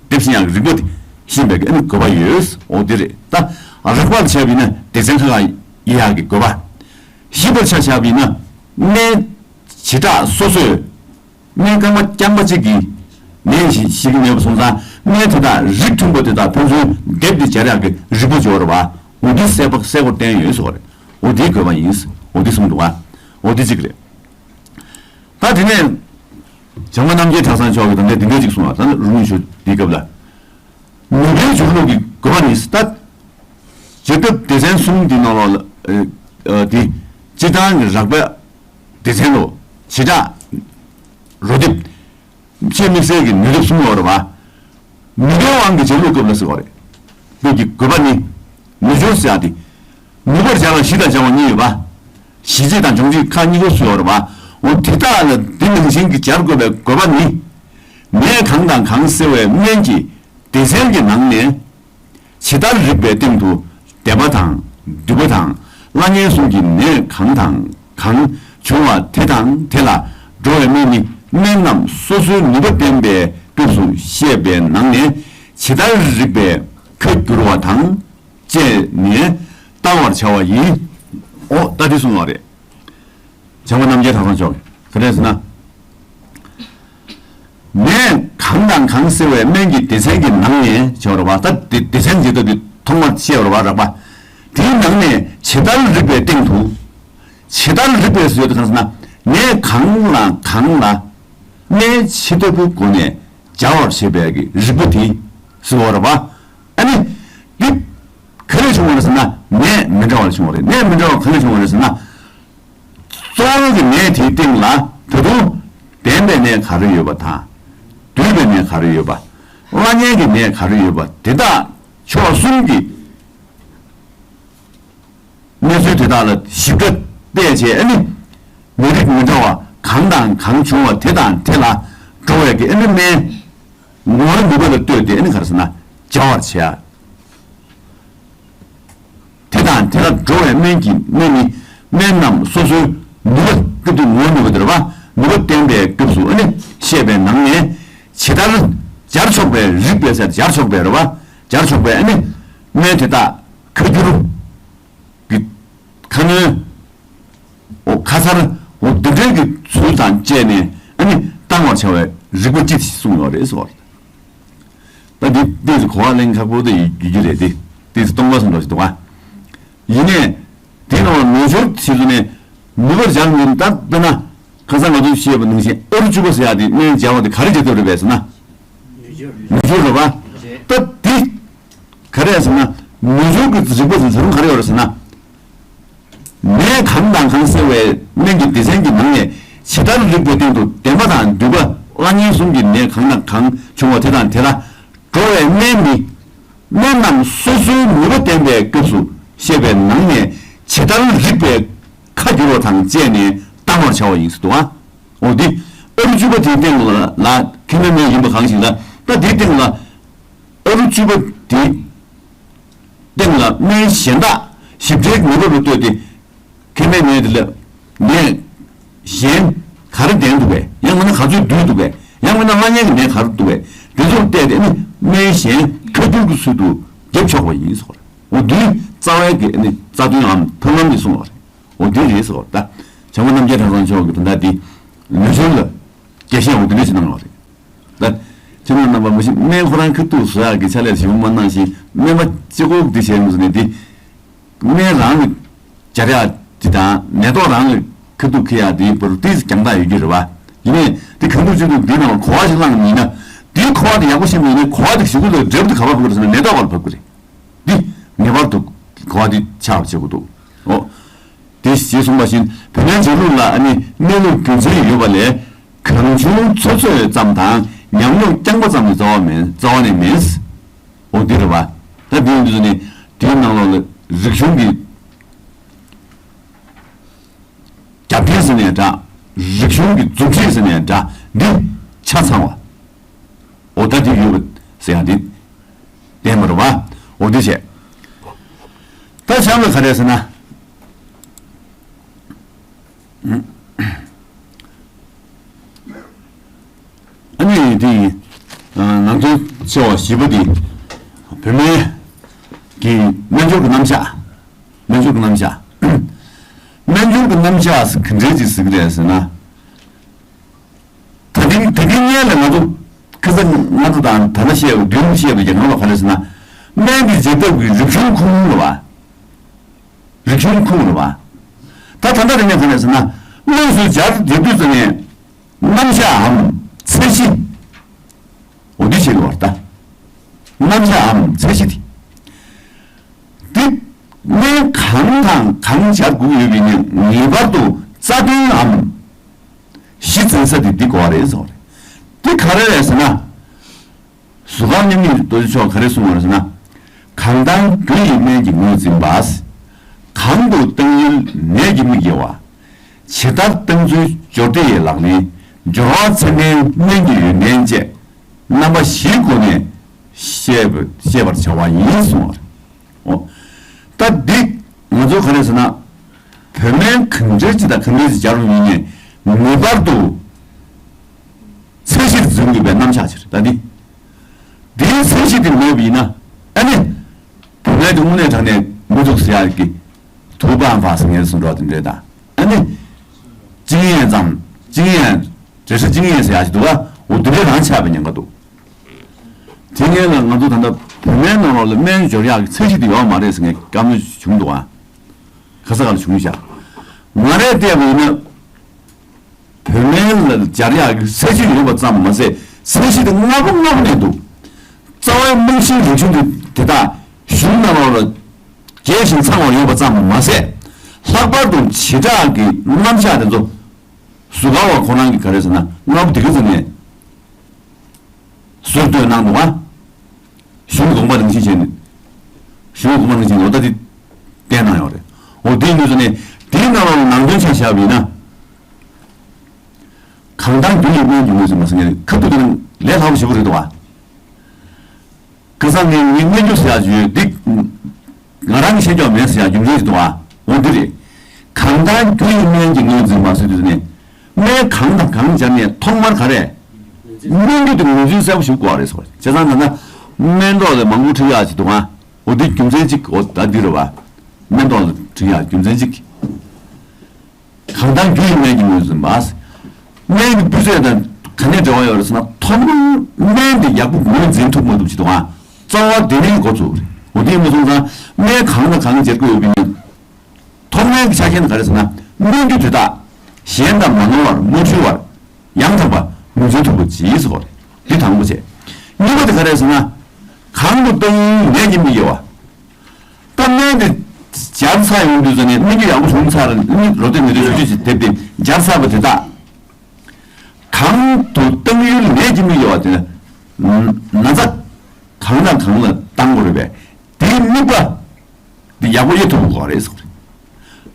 སྡེབ་ཤེས་ཡག་གི་རིགས་པ་དེ་ཤེས་པའི་ཨ་ནི་དགོས་པ་ཡོད། འོ་དེ་རེད་ད། རགས་པ་ལ་བྱས་པ་ཡིན་ན་སྡེ་ཚན་ཁག་ཁག་ཡིན་ཡག་གི་དགོས་པ། ཞིབ་པར་ཆ་བཞག་པ་ཡིན་ན། སྨན་ བྱེ་བྲག་སོ་སོས། སྨན་རྐང་པ་རྐྱང་པ་གཅིག་གིས་ནད་ཞི་ཞི་གི་མེད་པ་སོང་ཙང་སྨན་དེ་དག་རིགས་མཐུན་པ་དེ་དག་ཕན་ཚུན་སྡེབ་སྟེ་སྦྱར་ཡག་གི་རིགས་པ་སྦྱོར་བ། འོ་འདི་གསལ་པོ་གསལ་པོར་བསྟན་ཡོད་ཟེར་བ་རེད། འོ་འདིའི་དགོས་པ་ཡིན། འོ་འདི་གསུངས་འདུག་བ། འོ་འདི་གཅིག་རེད། ད་དེ་ནས་བྱམས་པ་རྣམ་རྒྱལ་གྲྭ་ཚང་མཆོག་གིས་ད་ལྟ་འདི་འདྲ་གཅིག་གསུངས་པ། ད་རུང་ཞུ་འདིའི་སྐབས་ལ། ནུས་པའི་སྦྱོར་ལུགས་ཀྱི་དགོས་པ་ནི། ད་བྱེད་ཐབས་སྡེ་ཚན་གསུམ་འདི་ནང་ལོགས་ལ་ཨ་ཨ་དེ་སྤྱིར་བཏང་གི་རགས་པ་སྡེ་ཚན་ལོ། བྱེ་བྲག་རོ་སྡེབ། ཕྱེད་དམིགས་བསལ་གྱི་ནུས་སྡེབ་གསུམ་ཡོད་རེད་བ། ནུས་པའི་དབང་གིས་སྦྱར་ལུགས་སྐབས་ལ་ཟེར་བ་རེད། བོད་ཀྱི་དགོས་པ་ནི། ནུས་སྦྱོར་ཟེར་ཡག་དེ། ནུས་པར་སྦྱར་བ་ཞི་དང་སྦྱང་བ་གཉིས་ཡོད་པ། ཞི་བྱེད་དང་སྦྱོང་བྱེད་ཁག་གཉིས་ཀ་སུ་ཡོད་རེད་བ། འོ་དེ་དག་ལ་འདི་ནང་བཞིན་གྱི་སྦྱར་དགོས་པའི་དགོས་པ་ནི། ནད་གང་དང་གང་སེལ་བའི་སྨན་གྱི་སྡེ་ཚན་གྱི་ནང་ནས། ཇི་ལྟར་རིགས་པའི་སྟེང་དུ་བདེན་པ་དང་འདུས་པ་དང་བླ་ངན་གསུམ་གྱི་ནད་གང་དང་གང་བྱུང་བ་དེ་དང་དེ་ལ་འགྲོ་བའི་སྨན་ནི་སྨན་རྣམས་སོ་སོའི་ནུས་པ་བསྟན་པའི་སྐབས་སུ་བཤད་པའི་ནང་ནས་ཇི་ལྟར་རིགས་པའི་ཁ་བསྒྱུར་བ་དང་བཅས་ནས་བཏང་བར་བྱ་བ་ཡིན། འོ་ད་དེ་གསུངས་པ་རེད། བྱམས་པ་རྣམ་རྒྱལ་གྲྭ་ཚང་མཆོག་གིས་ག་རེ་ཟེར་ན། ནད་གང་དང་གང་སེལ་བའི་སྨན་གྱི་སྡེ་ཚན་གྱི་ནང་ནས་བྱ་བ་རེད་བ། ད་སྡེ་སྡེ་ཚན་གྱི་སྟབས་ཀྱིས་ཐོག་མར་བཤད་པ་རེད་བ། རགས་པ་དེའི་ནང་ནས་ཇི་ལྟར་རིགས་པའི་སྟེང་དུ། ཇི་ལྟར་རིགས་པའི་ཟེར་དུས་གང་ཟེར་ན། ནད་གང་ལ་གང་ལ་སྨན་ཇི་ལྟ་བུའི་སྒོ་ནས་སྦྱར་བར་བྱེད་པའི་གི་རིགས་པ་དེ་ཟེར་བ་རེད་བ། ཨ་ནི་འདི་ག་རེ་བྱུང་བ་རེད་ཟེར་ན། ནད་མི་འདྲ་བ་བྱུང་བ་རེད། ནད་མི་འདྲ་བ་ག་རེ་བྱུང་བ་རེད་ཟེར་ན། གཙོ་བོ་གི་ནད་དེའི་སྟེང་ལ་ད་དུང་བདེན་པའི་ནད་ག་རེ་ཡོད་པ་དང་། འདུས་པའི་ནད་ག་རེ་ཡོད་པ། བླ་ངན་གྱི་ནད་ག་རེ་ཡོད་པ། དེ་དག་ཕྱོགས་གསུམ་གྱི་གནས་ཚུལ་དེ་དག་ལ་ཞིབ་ཕྲ་བལྟས་བྱས། ཨ་ནི་ནད་རིགས་མི་འདྲ་བ་གང་དང་གང་བྱུང་བ་དེ་དང་དེ་ལ་འགྲོ་བའི་གི་ཨ་ནི་སྨན་ངོ་བོ་ནུས་པ་ལ་ལྟོས་ཏེ་ཨ་ནི་ག་རེ་ཟེར་ན་སྦྱར་བར་བྱེད། དེ་དང་དེ་ལ་འགྲོ་བའི་སྨན་གྱི་སྨན་ནི་སྨན་རྣམས་སོ་སོའི་ནུས་པ། སྐབས་དེ་ངོ་བོ་ནུས་པ་དེ་རེད་བ། ནུས་པ་བསྟན་པའི་སྐབས་སུ་ཨ་ནི་བཤད་པའི་ནང་ནས་ཇི་ལྟར་སྦྱར་ཆོག་པའི། རིགས་པའི་ཟེར་སྦྱར་ཆོག་པའི་རེད་བ། སྦྱར་ཆོག་པའི་ཨ་ནི་སྨན་དེ་དག་ཁ་བསྒྱུར་གྱི་ཁ་སྣོན། འོ་ཁ་ཚར། འོ་འདི་འདྲའི་གི་ཚུལ་དང་བཅས་ནས་ཨ་ནི་བཏང་བར་བྱ་བའི་རིགས་པ་སྤྱི་གསུངས་ཡོད་རེད་ཟེར་བ་རེད། ད་འདི་ཏོག་ཙམ་གོ་བ་ལེན་ཁག་པོ་དེ་ཡོད་རྒྱུ་རེད་དེ། ཏོག་ཙམ་སྟོང་པ་སོང་འདྲ་ཞིག་འདུག་ག་ཡིན་ནའི་དེ་ནང་ལ་ནུས་སྦྱོར་ཆེད་དུ་ནས་ནུས་པར་སྦྱར་མིན། ད་དཔེར་ན་ཁ་སང་ང་ཚོས་བཤད་པ་ནང་བཞིན་ཨ་རུ་བཅུ་པ་ཟེར་ཡག་དེ་སྨན་སྦྱར་བ་དེ་ག་རེ་བྱེད་ཐུབ་རེད་པས་ཟེར་ན། ནུས་སྦྱོར་རེད་བ། ད་འདི་ག་རེ་ཟེར་ན། ནུས་སྦྱོར་གྱི་རིགས་པ་ཟེར་ཚུལ་ག་རེ་ཡོད་རེད་ཟེར་ན། ནད་གང་དང་གང་སེལ་བའི་སྨན་གྱི་སྡེ་ཚན་གྱི་ནང་ནས་ཇི་ལྟར་རིགས་པའི་སྟེང་དུ་བདེན་པ་དང་འདུས་པ། བླ་ངན་གསུམ་གྱི་ནད་གང་དང་གང་བྱུང་བ་དེ་དང་དེ་ལ་འགྲོ་བའི་སྨན་ནི། སྨན་རྣམས་སོ་སོའི་ནུས་པ་བསྟན་པའི་སྐབས་སུ་བཤད་པའི་ནང་ནས་ཇི་ལྟར་རིགས་པའི་ཁ་བསྒྱུར་བ་དང་བཅས་ནས་བཏང་བར་བྱ་བ་ཡིན་ཟེར་འདུག་ག་འོ་འདི་ཨ་རུ་བཅུ་པ་དེའི་སྟེང་ལ་ལ་མཁལ་མའི་སྨན་ཡིན་པ་གང་ཞིག་ལ། ད་དེའི་སྟེང་ལ་ཨ་རུ་བཅུ་པ་དེའི་སྟེང་ལ་སྨན་གཞན་དག་ཞིབ་ཕྲའི་ངེས་པ་ལ་ལྟོས་ཏེ། མཁལ་མའི་ནད་དེ་ལ་ནད་གཞན་ག་རེ་ལྡན་འདུག་གས། ཡང་མིན་ན་ག་ཚོད་འདུས་འདུག་གས། ཡང་མིན་ན་བླ་ངན་གྱི་ནད་ག་རེ་འདུག་གས། དེ་ཚོར་བལྟས་ཏེ་ནི་སྨན་གཞན་ཁ་བསྒྱུར་གྱི་ཚུལ་དུ་འགེབས་ཆོག་པ་ཡིན་ཟེར། འོ་འདིའི་རྩ་བའི་གི་ནི་རྩ་དོན་འམ་ཐབས་ལམ་དེ་གསུངས་པ་རེད། འོ་འདི་རེད་ཟེར། ད་བྱམས་པ་རྣམ་རྒྱལ་གྲྭ་ཚང་མཆོག་གིས་ད་ལྟ་འདི་ནུས་སྦྱོར་ལ་རྒྱས་བཤད་འོ་འདི་འདྲ་ཞིག་གནང་བ་རེད། ད་ཁྱེད་རང་རྣམ་པ་མ་གཞི་སྨན་ཁོ་རང་ཁ་ཐུག་བཟོ་ཡག་གི་ཕྱག་ལས་ཞིབ་མོ་མ་གནང་ཞིང་། སྨན་པ་གཅིག་པོ་འདི་བྱས་མི་བཟོ་ནས་འདི། སྨན་རང་ལ་སྦྱར་ཡག་འདི་དང་ནད་ཐོག་རང་ལ་ཁ་ཐུག་འཁྱེར་ཡག་འདིའི་བར་ཏོག་ཙམ་རྒྱང་ཐག་ཡོད་ཀྱི་རེད་བ། ཡིན་ནའི་འདི་གང་ཐུབ་ཅི་ཐུབ་འདི་ནང་ལ་གོ་བ་ཞིག་བླངས་ཡིན་ན། འདིའི་གོ་བ་དེ་ཡག་པོ་ཤེས་པ་ཡིན་ན་གོ་བ་དེ་གཞུག་གུ་ལ་འབྲས་བུ་དེ་ག་པར་ཕབ་ཀྱི་རེད་ཟེར་ན་ནད་ཐོག་པར་ཕབ་ཀྱི་རེད། འདི་ངེས་པར་དུ་གོ་བ་འདི་ཆགས་པར་བྱེད་དགོས་འདུག་འོ། དེ་ཞེས་གསུངས་པ་བཞིན་བོད་སྨན་སྦྱར་ལུགས་ལ་ཨ་ནི་གནས་ལུགས་རྒྱུ་མཚན་ཡོད་པ་ལས། གང་བྱུང་ཚོད་ཚོད་ཙམ་དང་ཉམས་མྱོང་རྐྱང་པ་ཙམ་ནི་རྩ་བ་མིན། རྩ་བ་ནས་མིན། འོ་འདི་རེད་བ། ད་འདི་ཡིན་དུས་ནི་དེའི་ནང་ལོགས་ལ་རིག་གཞུང་གི་རྒྱབ་རྟེན་ཟེར་ནའི་འདྲ། རིག་གཞུང་གི་མཛུབ་ཁྲིད་ཟེར་ནའི་འདྲ། འདི་ཆ་ཚང་བ། འོ་ད་འདི་ཡོད་པ་ཟེར་ཡག་འདི་བསྟན་པ་རེད་བ། འོ་འདི་བྱས། ད་གཤམ་ལ་ག་རེ་ཟེར་ན། ཨ་ནི་དེ་ཡིན། ནང་དོན་ཆེ་བ་བཞི་པ་དེ་བོད་སྨན་གྱི་སྨན་སྦྱོར་གྱི་རྣམ་གཞག་སྨན་སྦྱོར་གྱི་རྣམ་གཞག་སྨན་སྦྱོར་གྱི་རྣམ་གཞག་ཟེར་ག་འདྲའི་ཅིག་ཟེར་གྱི་རེད་ཟེར་ན། དེ་གི་སྔོན་ལ་ང་ཚོ་ཁ་སང་ང་ཚོ་དང་ད་ལྟ་བཤད་པའི་མདུན་བཤད་པའི་རྒྱ་ནག་ལ་ག་རེ་ཟེར་ན། སྨན་གྱི་བྱེད་ཐབས་ཀྱི་རིག་གཞུང་ཁུངས་ལུང་ལ་བ། རིག་གཞུང་ཁུངས་ལུང་ལ་བ། ད་ད་ལྟ་རིང་ནས་ག་རེ་ཟེར་ན། དངོས་སུ་སྦྱར་བསྡད་དུས་ཙམ་ནས། རྣམ་གཞག་གམ་ཚད་གཞི། འོ་འདི་བྱེད་དགོས་པ་རེད་ད། རྣམ་གཞག་གམ་ཚད་གཞི་དེ། འདི་སྨན་གང་དང་གང་སྦྱར་དགོས་ཡོད་པའི་ནི་ངེས་པར་དུ་རྩ་དོན་གམ་གཞི་འཛིན་ས་དེ་འདི་དགོས་པ་རེད་ཟེར་བ་རེད། འདི་ག་རེ་རེད་ཟེར་ན། གཟུགས་ཁམས་མཉམ་ཉིད་རྡོ་རྗེ་མཆོག་ག་རེ་གསུངས་པ་རེད་ཟེར་ན། གང་དང་རྒྱུ་ཡི་སྨན་གྱིས་ངོས་འཛིན་པ། གང་དུ་བཏང་ཡུལ་ནད་ཀྱི་དམིགས་ཡོད་པ། ཇི་ལྟར་བཏང་ཚུལ་སྦྱོར་སྡེ་ཡི་ལག་ལེན། སྦྱོར་བ་ཚད་ལྡན་སྨན་གྱི་ཡོན་ཏན་བཅས་རྣམ་པ་བཞིའི་སྒོ་ནས་བཤད་པ་བཤད་པར་བྱ་བ་ཡིན་གསུངས་པ་རེད། འོ། ད་འདི་ང་ཚོ་ག་རེ་ཟེར་ན། བོད་སྨན་གང་འདྲ་ཅིག་དང་གང་འདྲ་ཅིག་སྦྱར་བ་ཡིན་ནའི་ངེས་པར་དུ་ཚད་གཞིར་འཛིན་དགོས་པའི་རྣམ་གཞག་ཅིག་རེད་ད་འདི། འདིའི་ཚད་གཞི་དེ་མེད་པ་ཡིན་ན་ཨ་ནི། བུད་མེད་དེ་དངོས་གནས་དྲང་གནས་མི་ཐུབ་ཟེར་ཡག་གི། ཐུབ་པའམ་བ་ཟེར་ངེས་སུ་འགྲོ་བ་དེ་འདྲས་དང་ཨ་ནི། བཅིངས་ཡས་ཙམ་བཅིངས་ཡས། འབྲས་སྒྲ་བཅིངས་ཡས་ཟེར་ཡག་ཅིག་འདུག་ག་འོ་དེ་འདྲས་རང་ཆགས་པའི་ཉེན་ཁ་འདུག་དེ་སྔོན་ལ་ང་ཚོ་ད་ལྟ་བོད་སྨན་ནང་ལོགས་ལ་སྨན་སྦྱོར་ཡག་གི་ཚད་གཞི་དེ་ཡོད་མ་རེད་ཟེར་ངས་བཀའ་མོལ་བྱུང་འདུག་ག་ཁ་ས་ག་ལ་བྱུང་ཤག་ང་རས་བལྟས་པ་ཡིན་ན། བོད་སྨན་ལ་སྦྱར་ཡག་གི་ས་གཞི་ཡོད་པ་ཙམ་མ་ཟད་ས་གཞི་དེ་སྔ་པོ་སྔ་པོ་ནས་འདུག་རྩ་བའི་རྨང་གཞིའི་རིག་གཞུང་དེ་དེ་དག་གཞུང་ནང་ལོགས་ལ་རྒྱས་ཤིང་ཚང་བ་ཡོད་པ་ཙམ་མ་ཟད། ལྷག་པར་དུ་བྱེ་བྲག་གི་རྣམ་གཞག་དེ་ཚོ་གཟུགས་ཁམས་པ་ཁོ་རང་གིས་ག་རེ་ཟེར་ན་སྔ་པོ་དེ་ག་ཙམ་ནས། སྲོལ་གཏོད་གནང་འདུག་ག་གཞུང་དགོངས་པ་ནང་བཞིན་བྱས་ནས། གཞུང་དགོངས་པ་ནང་བཞིན་ལོ་ཟླ་འདི་བསྟན་གནང་ཡོད་རེད། འོ་དེ་ཡིན་དུས་ཙམ་ནས་དེའི་ནང་ལོགས་ལ་ནང་དོན་ཆ་བཞག་པ་ཡིན་ན། གང་དང་རྒྱུ་ཡི་སྨན་གྱིས་ངོས་ཟིན་པ་ཟེར་མཁན་ཁ་ཐུག་དེ་ལས་སླ་པོ་ཞེ་པོ་རེད་འདུག་ག་ཁ་སང་ངས་ངས་སྨན་རྒྱུ་ཟེར་ཡག་ཅིག་ཡོད་འདི། ང་རང་གི་ཤེས་ཀྱོག་མེད་ཟེར་ཡག་རྒྱུ་མཚན་ཞིག་འདུག་ག་འོ་འདི་རེད། གང་དང་རྒྱུ་ཡི་སྨན་གྱིས་ངོས་འཛིན་པ་ཟེར་དུས་ཙམ་ནས། སྨན་གང་དང་གང་སྦྱར་ནས་ཐོག་མར་ག་རེ། སྨན་རྒྱུ་དེ་ངོས་འཛིན་གསལ་པོ་ཞིག་དགོས་པ་རེད་ཟེར་བ། བྱས་ཙང་ད་ལྟ་སྨན་ཐོག་ལ་མང་པོ་བྲིས་ཡག་ཅིག་འདུག་ག་འོ་འདི་རྒྱུ་མཚན་གཅིག་འོ་ད་འདི་རེད་བ། སྨན་ཐོག་ལ་བྲིས་ཡག་རྒྱུ་མཚན་གཅིག་གང་དང་རྒྱུ་ཡི་སྨན་གྱིས་ངོས་འཛིན་པ། སྨན་གྱི་སྤུས་ཚད་དང་ག་ནས་འབྲེལ་བ་ཡོད་རེད་ཟེར་ན་ཐོག་མར་སྨན་དེ་ཡག་པོ་ངོས་འཛིན་ཐུབ་མ་ཐུབ་ཅིག་འདུག་ག་རྩ་བ་དེ་ནས་འགོ་ཚུགས་རེད། འོ་དེ་ཡིན་པ་སོང་ཙང་སྨན་གང་དང་གང་སྦྱར་དགོས་ཡོད་པའི་ནི། ཐོག་མའི་ཆ་རྐྱེན་ག་རེ་ཟེར་ན། སྨན་རྒྱུ་དེ་དག་གཞན་དང་མ་ནོར་བར་མ་འཁྲུལ་བར་ཡང་དག་པར་ངོས་འཛིན་ཐུབ་པ་ཇི་སྲིད་པ་རེད། འདི་དང་པོ་བྱས། གཉིས་པ་དེ་ག་རེ་ཟེར་ན། གང་དུ་བཏང་ཡུལ་ནད་ཀྱི་དམིགས་ཡོད་པ། ད་སྨན་དེ་སྦྱར་ཚར་ཡོང་དུས་ཙམ་ནས་སྨན་རྒྱུ་ཡག་པོ་བྱུང་ཚར་ནི་རོ་སྟོད་མེ་སྟོད་ཞུ་རྒྱུ་ཞིག་དེབ་དེ་སྦྱར་ཚར་བ་དེ་དག་གང་དུ་བཏང་ཡུལ་ནད་ཀྱི་དམིགས་ཡོད་པ་དེ་ན། ན་ཚ་གང་དང་གང་ལ་བཏང་དགོས་རེད་པས། དེའི་དམིགས་པ། འདི་ཡག་པོ་དབྱེ་ཐུབ་དགོས་རེད་ཟེར།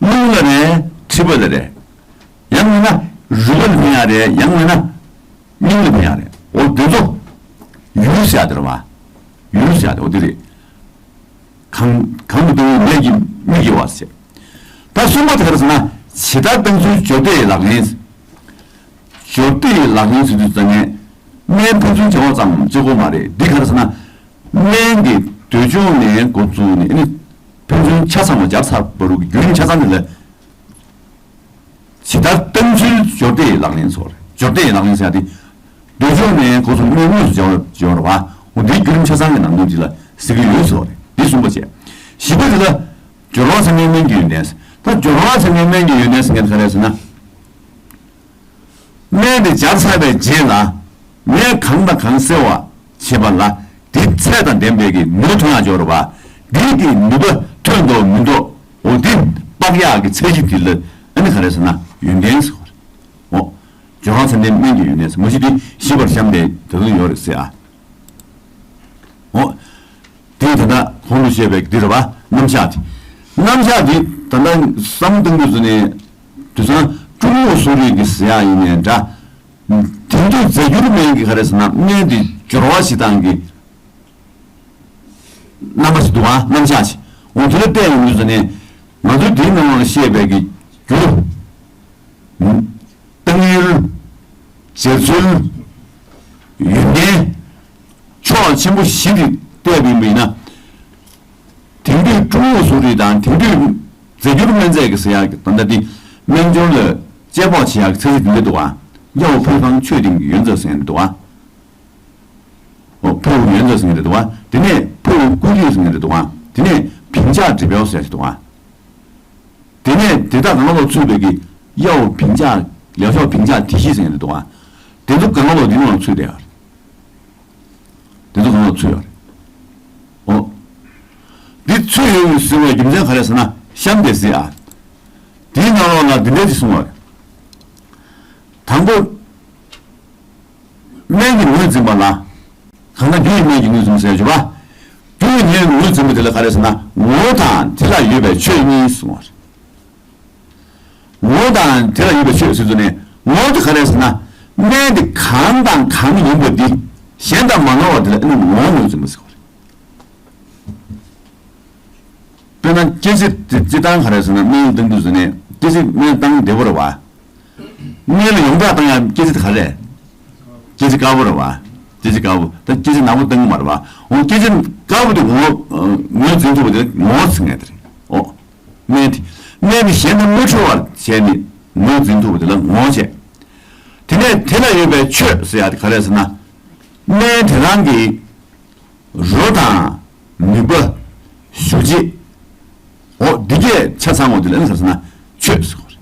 རླུང་ལ་རེད། མཁྲིས་པ་ལ་རེད། ཡང་མིན་ན་རུས་པ་ལ་ཕན་ཡག་རེད། ཡང་མིན་ན་སྙིང་ལ་ཕན་ཡག་རེད། འོ་དེ་ཚོ་ཡུལ་ཟེར་ཡག་དེ་རེད་བ། ཡུལ་ཟེར་ཡག་དེ་འོ་དེ་རེད། གང་གང་དུ་བཏང་ཡུལ་ནད་ཀྱི་དམིགས་ཡོད་པ་ཟེར། ད་གསུམ་པ་དེ་ག་རེ་ཟེར་ན་ཇི་ལྟར་བཏང་ཚུལ་སྦྱོར་སྡེ་ཡི་ལག་ལེན། སྦྱོར་སྡེ་ཡི་ལག་ལེན་ཟེར་དུས་ཙམ་ནས་སྨན་ཕན་ཚུན་བྱ་བ་ཙམ་གཅིག་པོ་མ་རེད། འདི་ག་རེ་ཟེར་ན། སྨན་གྱི་འདོད་སྦྱོང་ནས་འགོ་བཙུགས་ནས་ནི་ཕན་ཚུན་ཆ་ཚང་བ་སྦྱར་ཚར་བ་རུ་གི་བརྒྱུད་རིམ་ཆ་ཚང་དེ་ལ་ཇི་ལྟར་བཏང་ཚུལ་སྦྱོར་སྡེ་ཡི་ལག་ལེན་ཟེར། སྦྱོར་སྡེ་ཡི་ལག་ལེན་ཟེར་ཡག་དེ་འདོད་སྦྱོང་ནས་འགོ་བཙུགས་སྨན་དངོས་སུ་སྦྱོར་སྦྱོར་བ་འོ་འདིའི་བརྒྱུད་རིམ་ཆ་ཚང་གི་ནང་དོན་འདི་ལ་ཟེར་གྱི་ཡོད་ཟེར་བ་རེད། འདི་གསུམ་པ་བྱས། བཞི་པ་དེ་ལ་སྦྱོར་བ་ཚད་ལྡན་སྨན་གྱི་ཡོན་ཏན། ད་སྦྱོར་བ་ཚད་ལྡན་སྨན་གྱི་ཡོན་ཏན་ཟེར་མཁན་ག་རེ་ཟེར་ན། སྨན་དེ་སྦྱར་ཚར་བའི་རྗེས་ལ་ནད་གང་དང་གང་སེལ་བ་བྱེད་པ་ལ་དེ་ཚད་དང་ལྡན་པའི་གི་ནུས་པ་ཐོན་ཡག་སྦྱོར་བ། དེའི་གི་ནུས་པ་ཐོན་འདུག་མི་འདུག་འོ་དེ་རྟོགས་ཡག་གི་ཚད་གཞི་དེ་ལ་ཨ་ནི་ག་རེ་ཟེར་ན་ཡོན་ཏན་ཟེར་བ་རེད། འོ། སྦྱོར་བ་ཚད་ལྡན་སྨན་གྱི་ཡོན་ཏན་ཟེར་མ་གཞི་དེ་ཞིབ་པར་གཤམ་དེ་ད་དུང་ཡོད་རེད་ཟེར་ཨ། འོ། དེ་ད་ལྟ་གོང་དུ་བཤད་པའི་འདི་རེད་བ། རྣམ་གཞག་དེ། རྣམ་གཞག་དེ་ད་ལྟ་བསམ་བློ་གཏོང་དུས་སུ་ནས་དུས་སང་ཀྲུང་ལུགས་གསོ་རིག་གི་ཟེར་ཡག་ཡིན་ནའི་འདྲ། དེང་དུས་རྫས་འགྱུར་སྨན་གྱི་ག་རེ་ཟེར་ན་སྨན་དེ་སྦྱོར་བ་ཞིག་དང་གི་རྣམ་པ་ཞིག་འདུག་བ། རྣམ་གཞག་ཅིག་འོ་དེ་ལ་བལྟས་ཡོང་དུས་ཙམ་ནས་ང་ཚོའི་དེའི་ནང་ལ་བཤད་པའི་གི་རྒྱུ། བཏང་ཡུལ། སྦྱར་ཚུལ། ཡོན་ཏན། ཕྱོགས་ཆེན་པོ་བཞི་འདི་བལྟས་པ་ཡིན་ན། དེང་དུས་ཀྲུང་ལུགས་གསོ་རིག་དང་དེང་དུས་རྫས་འགྱུར་སྨན་རྫས་ཀྱི་ཟེར་ཡག་གི་ད་ལྟ་འདི་སྨན་སྦྱོར་ལ་དཔྱད་དཔོག་བྱེད་ཡག་གི་ཚན་རིག་འདི་འདྲ་འདུག་བ། གཡའ་འོག་འཕེལ་ཁང་ཆོས་སྡིངས་ཀྱི་ཡོན་ཙེ་ཟེར་མཁན་འདུག་ག་འོ་འཕེལ་འོག་ཡོན་ཙེ་ཟེར་མཁན་འདུག་ག་དེ་ནས་འཕེལ་འོག་ཀུན་འདུས་ཟེར་མཁན་འདུག་ག་དེ་ནས་ཕིང་ཅག་གྲི་བལ་ཟེར་ཞིག་འདུག་ག་དེ་ནས་དེ་དག་གང་ལ་ཚུད་པའི་གི་གཡའ་འོག་ཕིང་ཅག་ལེགས་ཤོག་ཕིང་ཅག་དེ་བཞི་ཟེར་མཁན་འདུག་ག་དེ་ཚོ་གང་ལ་འདི་ནང་ལ་ཚུད་དེ་ཡོད་རེད། དེ་ཚོ་གང་ལ་ཚུད་ཡོད་རེད། འོ། འདི་ཚུད་ཡོད་ཟེར་བའི་རྒྱུ་མཚན་ག་རེ་ཟེར་ན་གཤམ་དེ་གཟིགས་ཨ། དེའི་ནང་ལོགས་ལ་འདི་འདྲ་ཅིག་གསུངས་པ་རེད། དང་པོ། སྨན་གྱི་ངོས་འཛིན་པ་ལ། གང་ལྟར་རྒྱུ་ཡི་སྨན་གྱི་ངོས་འཛིན་པ་ཟེར་ཡོད་པ། རྒྱུ་ཡི་སྨན་ངོས་འཛིན་པ་དེ་ལ་ག་རེ་ཟེར་ན་ངོ་བོ་དང་དེ་ལ་ཡོད་པའི་ཆོས་གཉིས་གསུངས་པ་རེད། ངོ་བོ་དང་དེ་ལ་ཡོད་པའི་ཆོས་ཟེར་དུས་ནས་ངོ་བོ་དེ་ག་རེ་ཟེར་ན། སྨན་དེ་གང་དང་གང་ཡིན་པ་འདི་གཞན་དང་མ་ནོར་བ་དེ་ལ་ཨ་ནི་ངོ་བོ་ངོས་འཛིན་པ་ཟེར་བ་རེད། དཔེར་ན་སྐེ་ཚེ་དེ་སྤྱིར་བཏང་ག་རེ་ཟེར་ན་སྨན་བཏང་དུས་ཟེར་ནས་སྐེ་ཚེ་སྨན་བཏང་བདེ་པོ་རེད་བ། སྨན་ལ་ཡོངས་གྲགས་བཏང་ཡ་སྐེ་ཚེ་དེ་ག་རེ། སྐེ་ཚེ་དཀར་པོ་རེད་བ། སྐེ་ཚེ་དཀར་པོ་ད་སྐེ་ཚེ་ནག་པོ་བཏང་གི་མ་རེད་བ། འོ་སྐེ་ཚེ་དཀར་པོ་དེ་ངོ་ངོས་འཛིན་ཐུབ་པ་དེ་ངོ་བོ་ཟེར་མཁན་དེ་རེད། འོ། སྨན་དེ། སྨན་དེ་གཞན་དུ་མི་འཁྲུལ་བར་བྱས་ནས་ངོས་འཛིན་ཐུབ་པ་དེ་ལ་ངོ་བོ་བྱས། དེ་ནས་དེ་ལ་ཡོད་པའི་ཆོས་ཟེར་ཡ་དེ་ག་རེ་ཟེར་ན། སྨན་དེ་རང་གི་རོ་དང་ནུས་པ། ཞུ་རྗེས། འོ་འདི་གས་ཆ་ཚང་བ་དེ་ལ་ཨ་ནི་ག་རེ་ཟེར་ན་ཆོས་ཟེར་བ་རེད།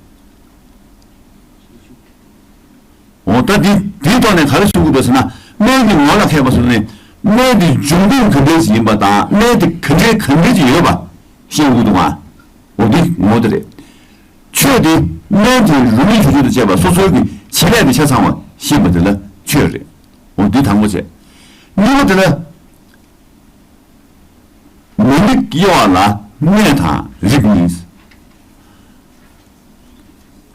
འོ་ད་འདི་འདིའི་ཐོག་ནས་ག་རེ་གསུང་གི་འདུག་ཟེར་ན། སྨན་གྱི་ངོ་ལ་མཁས་པ་ཚོ་ནི་སྨན་དེ་འབྱུང་ཁུངས་ག་འདྲས་ཤིག་ཡིན་པ་དང་སྨན་དེ་ག་འདྲས་ག་འདྲས་ཅིག་ཡོད་པ་ཤེས་དགོས་འདུག་ག་འོ་འདི་ངོ་བོ་དེ་རེད། ཆོས་དེ་སྨན་དེ་རུ་མིན་ཞུ་རྒྱུ་དང་བཅས་པ་སོ་སོའི་གི་བྱེད་ལས་དེ་ཆ་ཚང་བ་ཤེས་པ་དེ་ལ་ཆོས་རེད། འོ་འདི་དང་པོ་བྱས། གཉིས་པ་དེ་ལ། མི་རིགས་དབྱེ་བ་ལ་གནས་དང་རིགས་གཉིས།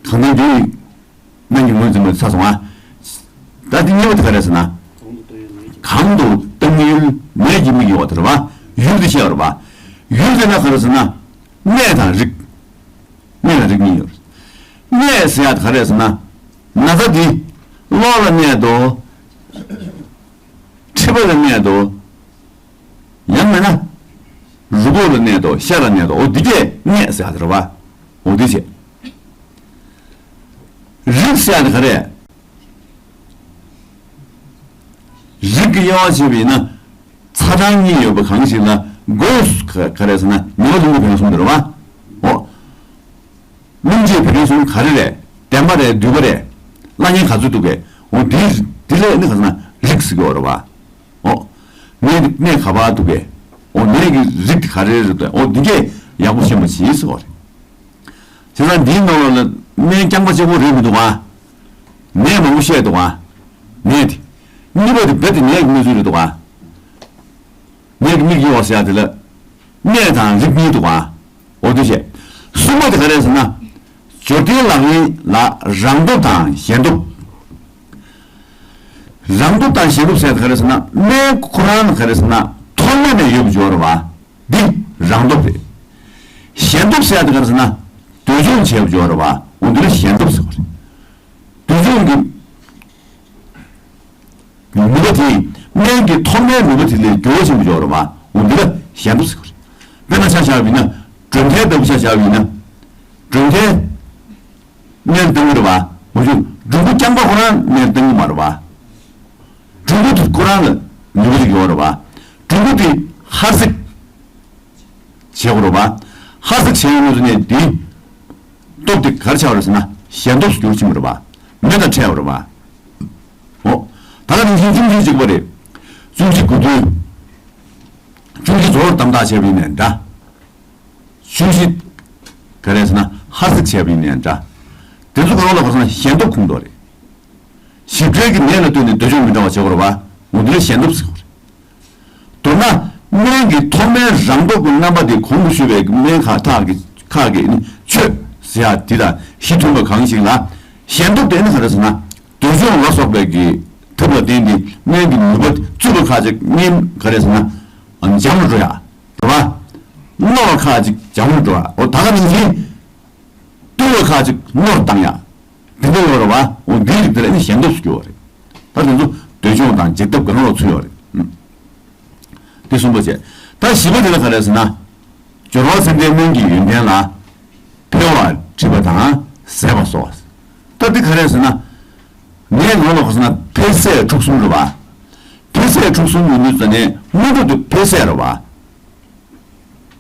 གང་ལྟར་འདི་ནི་སྨན་གྱི་ངོས་འཛིན་པ་ཚར་སོང་ང་། ད་འདི་གཉིས་པ་དེ་ག་རེ་ཟེར་ན། གང་དུ་བཏང་ཡུལ་མེད་ཀྱི་མིག་ཡོད་པ་དེ་རེད་བ། ཡུལ་དེ་བཤད་པ་རེད་བ། ཡུལ་དེ་ན་ག་རེ་ཟེར་ན། གནས་དང་རིགས། གནས་དང་རིགས་གཉིས་ཡོད་རེད། གནས་ཟེར་ཡ་དེ་ག་རེ་ཟེར་ན། ན་ཚ་འདི་གློ་ལ་གནས་འདུག་མཁྲིས་པ་ལ་གནས་འདུག་ཡང་མིན་ན། རུས་ཁོག་ལ་གནས་འདུག་ཤ་ལ་གནས་འདུག་འོ་འདི་གས་གནས་ཟེར་ཡ་དེ་རེད་བ། འོ་འདི་བྱས། རིགས་ཟེར་ཡ་དེ་ག་རེ། རིགས་ཀྱི་དབྱེ་བ་བྱས་པ་ཡིན་ན། ཚ་གྲང་གཉིས་ཡོད་པ་གང་ཞིག་ལ་གོས་ག་ག་རེ་ཟེར་ན་ཉེ་བ་ལུང་གི་ཕན་གསུམ་དེ་རེད་བ། འོ། རླུང་རྗེས་བོད་རིགས་གསུམ་ག་རེ་རེད། བདེན་པ་རེད་སྡུག་པ་རེད། བླ་གཉན་ག་ཚོད་འདུག་གས། འོ་འདི་འདི་ལས་ནི་ག་ཟེར་ན་རིགས་ཟེར་གྱི་ཡོད་རེད་བ། འོ། ནད་ནད་ག་པར་འདུག་གས། འོ་ནད་ཀྱི་རིགས་དེ་ག་རེ་རེད་འདུག་འོ་འདི་གས་ཡག་པོ་ཤེས་པ་བྱེད་ཟེར་བ་རེད། བྱས་ཙང་འདིའི་ནང་ལ་སྨན་རྐྱང་པ་གཅིག་པོ་རེད་མི་འདུག་ག་ནད་མང་པོ་བཤད་འདུག་ག་ནད་དེ། གཉིས་པ་དེ་རྦད་དེ་ནད་ཀྱི་གནས་ཚུལ་རེད་འདུག་ག་ནད་ཀྱི་མིག་ཡོད་ཟེར་ཡ་དེ་ལ། གནས་དང་རིགས་གཉིས་འདུག་ག་འོ་དེ་བྱས། གསུམ་པ་དེ་ག་རེ་ཟེར་ན། སྦྱོར་ལྡན་ལག་ལེན་ལ་རང་སྟོབས་དང་གཞན་སྟོབས། རང་སྟོབས་དང་གཞན་སྟོབས་ཟེར་ཡ་དེ་ག་རེ་ཟེར་ན་སྨན་ཁོ་རང་ལ་ག་རེ་ཟེར་ན་ཐོག་མ་ནས་ཡོད་པ་སྦྱོར་བ། འདི་རང་སྟོབས་རེད། གཞན་སྟོབས་ཟེར་ཡ་དེ་ག་རེ་ཟེར་ན། འདོད་སྦྱོང་བྱས་པ་སྦྱོར་བ། འོ་འདི་ལ་གཞན་སྟོབས་ཟེར་བ་རེད། འདོད་སྦྱོང་གི་ནུས་པ་དེ། སྨན་གྱི་ཐོག་མའི་ནུས་པ་དེ་ལས་རྒྱུ་བ་ཆེན་པོ་འཇོག་རེད་བ། འོ་འདི་ལ་གཞན་སྟོབས་ཟེར་བ་རེད། དཔེར་ན་ཆ་བཞག་པ་ཡིན་ན། གྲུབ་མཐའི་ལྟ་བུ་ཆ་བཞག་པ་ཡིན་ན། གྲུབ་མཐའི་སྨན་བཏང་གི་རེད་བ། འོ་ཞུ་འབྲུ་མགོ་རྐྱང་པ་ཁོ་རང་སྨན་བཏང་གི་མ་རེད་བ། འབྲུ་མགོ་དེ་ཁོ་རང་ལ་ནུས་པ་ཅིག་ཡོད་རེད་བ། འབྲུ་མགོ་དེ་ཧར་སིག་བྱེད་དགོས་རེད་བ། ཧ་སག་བྱེད་ཡོང་དུས་ནས་འདིའི་སྟོབས་དེ་ག་རེ་ཆགས་པ་རེད་ཟེར་ན་གཞན་སྟོབས་སུ་འགྱུར་ཕྱིན་པ་རེད་བ། མེ་དང་འཕྲད་པ་རེད་བ། འོ། ད་ག་ནང་བཞིན་གཅུང་བཞི་གཅིག་པ་རེད། གཅུང་བཞི་དགུ་བདུན། གཅུང་བཞི་རྫོགས་དམ་དྲག་བྱས་པ་ཡིན་ནའི་འདྲ། གཅུང་བཞི། ག་རེ་ཟེར་ན་ཧ་སག་བྱས་པ་ཡིན་ནའི་འདྲ། དེ་ཚོ་ག་རེ་ལ་ག་རེ་ཟེར་ན་གཞན་སྟོབས་ཁུངས་གཏོགས་རེད། ཞིབ་ཕྲའི་གི་ནད་ལ་ལྟོས་ནས་འདོད་སྦྱོང་མི་འདྲ་བ་བྱེད་དགོས་རེད་བ། འོ་འདི་ལ་གཞན་སྟོབས་ཟེར་དགོས་རེད། མདོར་ན་སྨན་གྱི་ཐོག་མའི་རང་སྟོབས་ཀྱི་རྣམ་པ་དེ་གོང་དུ་ཞུས་པའི་སྨན་ཁག་ཁག་གི་ཁག་གི་ནི་ཆོས་ཟེར་ཡ་འདི་དང་གཞི་མཐུན་པ་གང་ཞིག་ལ་གཞན་སྟོབས་དེ་ནི་ག་རེ་ཟེར་ན་འདོད་སྦྱོང་ལ་སོགས་པའི་གི་ཐབས་ལ་བརྟེན་ཏེ་སྨན་གྱི་ནུས་པ་རྩུབ་པ་ཁག་ཅིག་སྨན་ག་རེ་ཟེར་ན་འཇམ་རུ་འགྲོ་ཡ་རེད་བ། རྣོ་བ་ཁག་ཅིག་འཇམ་རུ་འགྲོ་ཡ། འོ་ད་ག་ནང་བཞིན། བཏུལ་བ་ཁག་ཅིག་རྣོ་རུ་བཏང་ཡ། འདི་འདྲ་ཡོད་རེད་བ། འོ་འདིའི་རིགས་དེ་ལ་ནི་གཞན་སྟོབས་སུ་གྱུར་བ་རེད། ད་དེ་ཚོ་འདོད་སྦྱོང་དང་འཇིགས་སྟོབས་ཀྱི་རང་ལ་ཚུད་ཡོད་རེད། དེ་གསུམ་པ་བྱས། ད་བཞི་པ་དེ་ལ་ག་རེ་ཟེར་ན། སྦྱོར་བ་ཚད་ལྡན་སྨན་གྱི་ཡོན་ཏན་ལ། འཕེལ་བ་འགྲིབ་པ་དང་ཟད་པ་སོགས། ད་འདི་ག་རེ་ཟེར་ན། ནད་ནང་ལ་གོ་སོང་ན་འཕེལ་ཟད་འཁྲུག་གསུམ་རེད་བ། འཕེལ་ཟད་འཁྲུག་གསུམ་ཡིན་དུས་ཙ་ནས་སྔོན་འགྲོ་དེ་འཕེལ་ཟད་རེད་བ།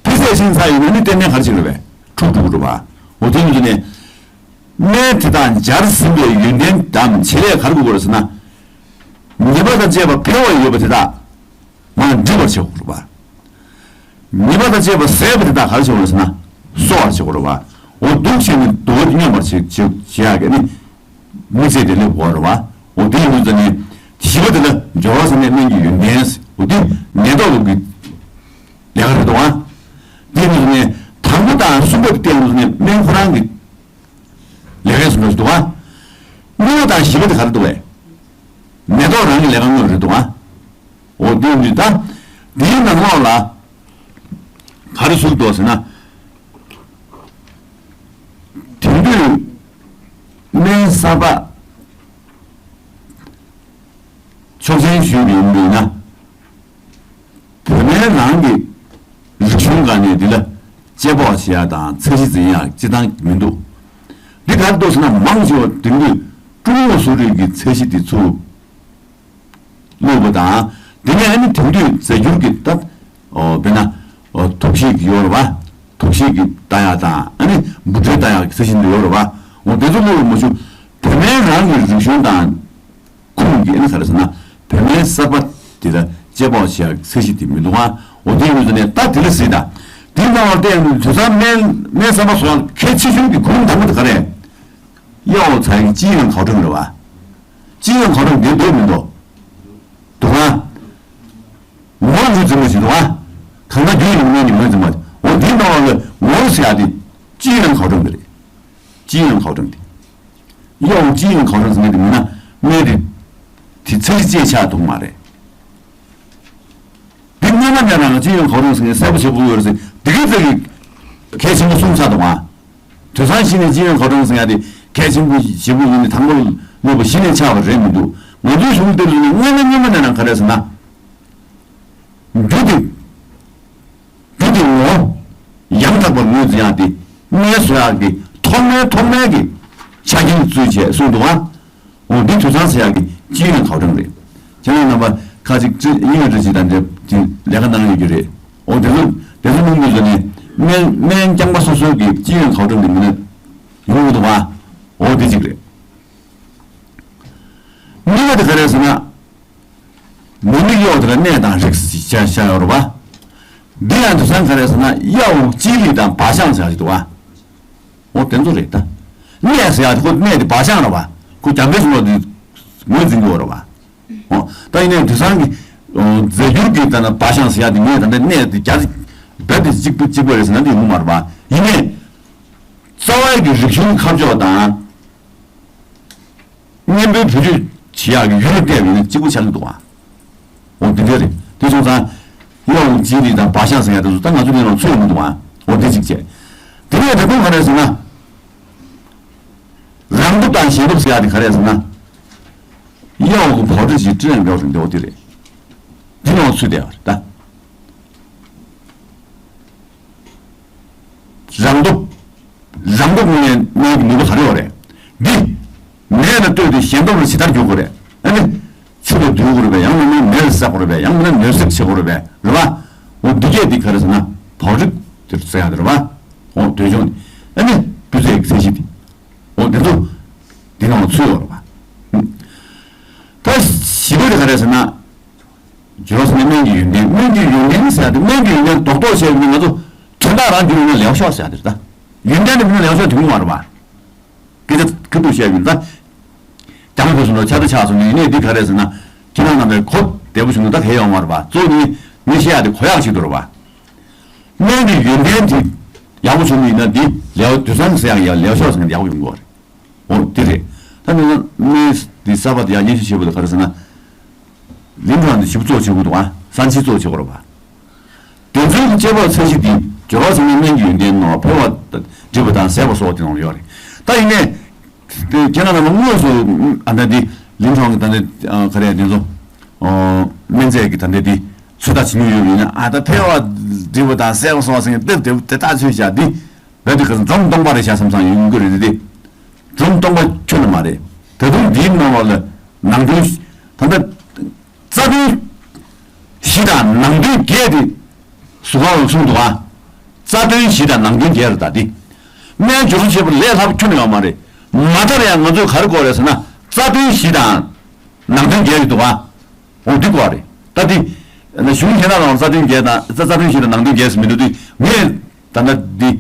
འཕེལ་ཟད་ཕྱིན་ཚར་ཡིན་ན་ནི་ལྟེ་གནས་ག་རེ་བྱེད་རེད་བས། འཁྲུག་འགྲོ་གི་རེད་བ། འོ་དེ་ཡིན་དུས་ནས། སྨན་དེ་དག་སྦྱར་ཟིན་པའི་ཡོན་ཏན་དམ་བྱེད་ལས་ག་རེ་དགོས་རེད་ཟེར་ན། ཉེས་པ་དང་བཅས་པ་འཕེལ་བ་ཡོད་པ་དེ་དག་མར་འགྲིབ་པར་བྱེད་དགོས་རེད་བ། ཉེས་པ་དང་བཅས་པ་ཟད་པ་དེ་དག་ག་རེ་བྱེད་དགོས་རེད་ཟེར་ན། གསོ་བར་བྱེད་དགོས་རེད་བ། འོ་འདུག་བྱས་ནས་དུ་བ་དེ་སྙོམས་པར་བྱེད་བྱེད་བྱེད་ཡག་གི་ནི། དམིགས་བསལ་དེ་སླེབས་དགོས་རེད་བ། འོ་དེ་ཡིན་དུས་ཙ་ནས། བཞི་པ་དེ་ལ་སྦྱོར་བ་ཟེར་ནས་སྨན་གྱི་ཡོན་ཏན་ཟེར། འོ་དེ་ནད་ཐོག་ལུགས་ཀྱི་ལས་ཀ་རེད་དོ། དེ་ཡིན་དུས་ཙ་ནས་དང་པོ་དང་གསུམ་པ་དེ་བལྟས་ཡོང་དུས་ནས་སྨན་ཁོ་རང་གི་ལས་ཀའི་བཟོ་འདྲ་ཞིག་འདུག་ག་གཉིས་པ་དང་བཞི་པ་དེ་ག་རེ་འདུག་གས། མེ་ཏོག་རང་གི་ལས་ཀ་དངོས་རེད་འདུག་ག་འོ་དེ་ཡིན་དུས་ད། དེའི་ནང་ལོགས་ལ་ག་རེ་ཟུག་འདུག་ཟེར་ན། དེང་དུས་སྨན་གསར་པ་ཆོག་མཆན་ཞུས་པ་ཡིན་དུས་ན། བོད་སྨན་རང་གི་རིག་གཞུང་སྒང་ནས་འདི་ལ་དཔྱད་དཔོག་བྱེད་ཡ་དང་ཚད་གཞི་འཛིན་ཡ་སྤྱི་བཏང་མི་འདུག་འདི་ག་རེ་འདུག་ཟེར་ན། མང་ཆེ་བ་དེང་དུས་ཀྲུང་ལུགས་གསོ་རིག་གི་ཚད་གཞི་དེ་ཚུར་བླུགས་པ་དང་། དེ་ནས་ཨ་ནི་དེང་དུས་རྫས་འགྱུར་གྱི་ད། ཨོ་དཔེར་ན། ཨོ་ཐུག་ཤེས་ཀྱི་ཡོད་རེད་བ། ཐུག་ཤེས་ཀྱི་ལྟ་ཡ་དང་ཨ་ནི་འབུ་ཕྲའི་ལྟ་ཡ་གི་ཚད་གཞི་འདི་ཡོད་རེད་བ། འོ་དེ་ཚོ་བླུགས་པ་མ་གཞི་བོད་སྨན་རང་གི་རིག་གཞུང་དང་། ཁུངས་ཀྱི་ཨ་ནི་ག་རེ་ཟེར་ན། བོད་སྨན་གསར་པ་དེ་ལ་དཔྱད་དཔོག་བྱེད་ཡག་ཚད་གཞི་དེ་མི་འདུག་ཨ། འོ་དེ་ཡིན་དུས་ནས་ད་དེ་ལ་གཟིགས་དང་། དེའི་ནང་ལ་བལྟས་ཡོང་དུས་དེང་སང་སྨན་སྨན་གསར་པ་བཟོ་ཡག་གལ་ཆེ་ཤོས་ཀྱི་གོ་རིམ་དང་པོ་དེ་ག་རེ། གཡའ་འོག་ཚ་ཡི་སྤྱི་ཡོངས་གའོ་ཀྲང་རེད་བ། སྤྱི་ཡོངས་གའོ་ཀྲང་དེ་འདོད་མི་འདུག་འདུག་ཨ། ངོ་རུ་འཛིན་པ་ཞིག་འདུག་ཨ། གང་ལྟར་རྒྱུ་ཡིན་ངོ་ནི་ངོས་འཛིན་པ། འོ་དེའི་ནང་ལ་ངོ་རུ་ཟེར་ཡག་དེ་སྤྱི་ཡོངས་གའོ་ཀྲང་དེ་རེད། སྤྱི་ཡོངས་གའོ་ཀྲང་དེ། གཡའ་འོག་སྤྱི་ཡོངས་གའོ་ཀྲང་ཟེར་མཁན་དེ་མིན་ན་སྨན་དེ། དེ་ཚད་གཞི་བཅས་ཆགས་འདུག་མ་རེད། འདི་སྔོན་མ་ནས་རང་སྤྱི་ཡོངས་གའོ་ཀྲང་ཟེར་མཁན་གསལ་པོ་བྱེད་དགོས་ཡོད་རེད་ཟེར། འདི་གའི་ཚད་ཀྱི་གལ་ཆེན་པོ་གསུངས་ཚར་འདུག་ཨ། དེང་སང་གཞི་ནས་སྤྱི་ཡོངས་གའོ་ཀྲང་ཟེར་ཡག་དེ་གལ་ཆེན་པོ་ཞེ་པོ་ཡིན་ནས་དང་པོ་ལ་དམིགས་པ་གཞི་ནས་ཆགས་པ་རེད་མི་འདུག་ང་ཚོའི་གཞུང་འདིར་ལ་ནི་སྔོན་མ་སྔོན་མ་ནས་རང་ག་རེ་ཟེར་ན། རྒྱུ་དེ། རྒྱུ་དེ་ངོ་། ཡང་དག་པར་ངོས་འཛིན་ཡག་དེ། སྨན་བཟོ་ཡག་གི་ཐོག་མའི་ཐོག་མའི་གི་ཆ་རྐྱེན་བརྩིས་བྱས་གསུངས་འདུག་ཨ། འོ་འདི་དུས་སང་ཟེར་ཡག་གི་སྤྱི་ཡོངས་གའོ་ཀྲང་རེད། ཁྱེད་རང་རྣམ་པ་ཁ་ཅིག་ཅི་ཡིན་རེ་ཅིག་དང་འབྲེལ་གྱི་ལས་ཀ་གནང་ཡོད་ཀྱི་རེད། འོ་དེ་ཚོ་དེ་ཚོ་མི་འདུག་ཟེར་ནས་སྨན་སྨན་རྐྱང་པ་སོ་སོའི་གི་སྤྱི་ཡོངས་གའོ་ཀྲང་གི་མི་སྣ་ཡོང་གི་འདུག་ཨ། འོ་དེ་གཅིག་རེད། གཉིས་པ་དེ་ག་རེ་ཟེར་ན། མུ་མེད་གཡོག་དེ་ལ་གནས་དང་རིགས་ཞེས་བྱ་བྱ་ཡོད་རེད་བ། འདི་ཡང་དུས་སང་ག་རེ་ཟེར་ན་གཡའ་འོག་སྤྱི་ལི་དང་བ་ཤང་ཟེར་ཡག་ཅིག་འདུག་བ། འོ་དེ་ཚོ་རེད་ད། གནས་ཟེར་ཡག་དེ་ཁོ་གནས་དེ་བ་ཤང་རེད་བ། ཁོ་རྒྱ་མཚོའི་གཞུང་ལ་དེ་ངོས་འཛིན་གྱི་ཡོད་རེད་བ། འོ་ད་ཡིན་ནའི་དུས་སང་གི་རྫས་འགྱུར་གྱི་ད་ན་བ་ཤང་ཟེར་ཡག་དེ་ངས་ད་ལྟ་གནས་དེ་རྒྱ་རྦད་དེ་གཅིག་པུ་གཅིག་པ་རེད་ཟེར་ན་དེ་ཡོང་གི་མ་རེད་བ། ཡིན་ནའི་རྩ་བའི་གི་རིག་གཞུང་ཁ་ཕྱོགས་དང་། གཉེན་པོའི་བེད་སྤྱོད་བྱེད་ཡག་གི་ཡུལ་ལ་བལྟས་པ་ཡིན་ན་གཅིག་པུ་ཆགས་ཀྱི་འདུག་ཨ། འོ་འདི་འདྲ་རེད། དེ་སོང་ཙང་། གཡའ་འོག་སྤྱི་ལི་དང་བ་ཤང་ཟེར་ཡག་དེ་ཚོ་ད་ང་ཚོ་ནས་ལ་ཚུད་ཡོང་གི་འདུག་ཨ། འོ་དེ་གཅིག་བྱས། དེ་ནས་ད་དུང་ག་རེ་ཟེར་ན། རང་སྟོབས་དང་གཞན་སྟོབས་ཟེར་ཡག་དེ་ག་རེ་ཟེར་ན། གཡའ་འོག་གི་བོ་ཊི་ཅིག་ཀྲི་ཡང་འགྲོ་རིང་དེ་འོ་དེ་རེད། འདི་ནང་ཚུད་བསྡད་པ་རེད་ད། རང་སྟོབས། རང་སྟོབས་ངོས་ནས་གནས་ཀྱི་ནུས་པ་ག་རེ་ཡོད་རེད། འདི། ནད་ལ་ལྟོས་ཏེ་གཞན་སྟོབས་ལ་ཇི་ལྟར་འགྱུར་དགོས་རེད། ཨ་ནི། ཆུ་ལ་སྡུད་དགོས་རེད་པས། ཡང་མིན་ན་མེ་ལ་བསྲེག་དགོས་རེད་པས། ཡང་མིན་ན་ནད་སེལ་བྱེད་དགོས་རེད་པས། རེད་པ། འོ་འདི་གས་འདི་ག་རེ་ཟེར་ན་བོ་ཊི་དེར་ཟེར་ཡག་དེ་རེད་པ། འོ་འདོད་ཆུང་ནི། ཨ་ནི། སྤུས་ཚད་ཀྱི་ཚད་གཞི་དེ། འོ་འདི་ཚོ། འདི་ནང་ཚུད་ཡོད་རེད་པ། ད་བཞི་པ་དེ་ག་རེ་ཟེར་ན། སྦྱོར་བ་ཟེར་ན་སྨན་གྱི་ཡོན་ཏན། སྨན་གྱི་ཡོན་ཏན་ཟེར་ཡག་དེ། སྨན་གྱི་ཡོན་ཏན་རྡོག་རྡོག་བཤད་པ་ཡིན་ན་ང་ཚོ་དོན་དག་རང་རྒྱུད་ཡོད་ན་ལེགས་ཤོག་ཟེར་ཡག་དེ་རེད་ད། ཡོན་ཏན་དེ་མིན་ན་ལེགས་ཤོག་དེ་མི་མ་རེད་པ། སྐད་ཆ་ཁ་ཐུག་བཤད་པ་ཡིན་ན་ད། རྒྱ་མ་བུ་སོང་ན་ཆ་ད་ཆགས་སོང་ནས་ཡིན་ནའི་འདི་ག་རེ་ཟེར་ན། ཁྱེད་རང་རྣམ་པས་གོ་བདེ་པོ་བྱུང་ན་ད་གལ་ཡོད་མ་རེད་པ། གཙོ་བོ་ནི་ངས་བཤད་ཡག་དེ་གོ་ཡག་ཅིག་འདུག་རེད་པ། སྨན་གྱི་ཡོན་ཏན་དེ་ཡག་པོ་བྱུང་བ་ཡིན་ན་འདི་ལེགས་དུས་སང་ཟེར་ཡག་ཡ་ལེགས་ཤོག་ཟེར་མཁན་ཡག་པོ་ཡོང་གི་རེད། འོ་དེ་རེད། ད་ནི་སྨན་འདི་གསར་པ་དེ་ཡག་སྙན་ཞུ་བྱེད་དགོས་དེ་ག་རེ་ཟེར་ན། ལིན་ཁྲང་དེ་ཞིབ་ཚགས་བྱེད་དགོས་འདུག་ཨ། གསར་འཆི་ཚགས་བྱེད་དགོས་རེད་པ། དེ་ཚོའི་དཔྱད་དཔོག་ཚད་གཞི་འདི་སྦྱོར་བ་ཟེར་ན་སྨན་གྱི་ཡོན་ཏན་ནོ། འཕེལ་བ་དང་འགྲིབ་པ་དང་ཟད་པ་སོགས་དེ་ནང་ལ་ཡོད་རེད། ད་ཡིན་ནའི། དེ་ཁྱེད་རང་རྣམས་དངོས་སུ་ཨ་ད་འདི་ལིན་ཁྲང་གི་ད་འདི་ག་རེ་འདི་ཚོ། སྨན་རྫས་ཀྱི་ད་འདི་འདི་ཚོད་ལྟ་བྱེད་མྱོང་ཡོད་པ་ཡིན་ན། ཨ་ད་འཕེལ་བ་འགྲིབ་པ་དང་ཟད་པ་སོགས་ཟེར་མཁན་དེ་དེ་དེ་དག་ཚོད་བཞག་འདི། རེད་དེ་ག་ཚོད་འཛོམས་སྟོང་པ་རེད་བཞག་བསམ་བསམ་ཡོང་གི་རེད་དེ། འཛོམས་སྟོང་པ་ཁྱོན་ནས་མ་རེད། ད་དུང་འདིའི་ནང་ལོགས་ལ་ནང་དོན་ད་ལྟ་རྩ་དོན་བཞི་དང་ནང་དོན་བརྒྱད་དེ་ཟུར་ཁང་ལ་གསུངས་འདུག་ཨ། རྩ་དོན་བཞི་དང་ནང་དོན་བརྒྱད་རེད། ད་འདི་སྨན་སྦྱོར་དུ་བྱེད་པ་ལས་སླ་པོ་ཁྱོན་ནས་ཡོད་མ་རེད། མ་མཐའ་ལ་ཡང་ང་ཚོས་ག་རེ་དགོས་རེད་ཟེར་ན། རྩ་དོན་བཞི་དང་ནང་དོན་བརྒྱད་རེད་འདུག་ཨ། འོ་འདི་དགོས་རེད། ད་འདི་གཞུང་ཁྱེད་རང་རང་རྩ་དོན་བརྒྱད་དང་རྩ་རྩ་དོན་བཞི་དང་ནང་དོན་བརྒྱད་ཟེར་མི་འདུག་དུས་ངས་ད་ལྟ་འདི་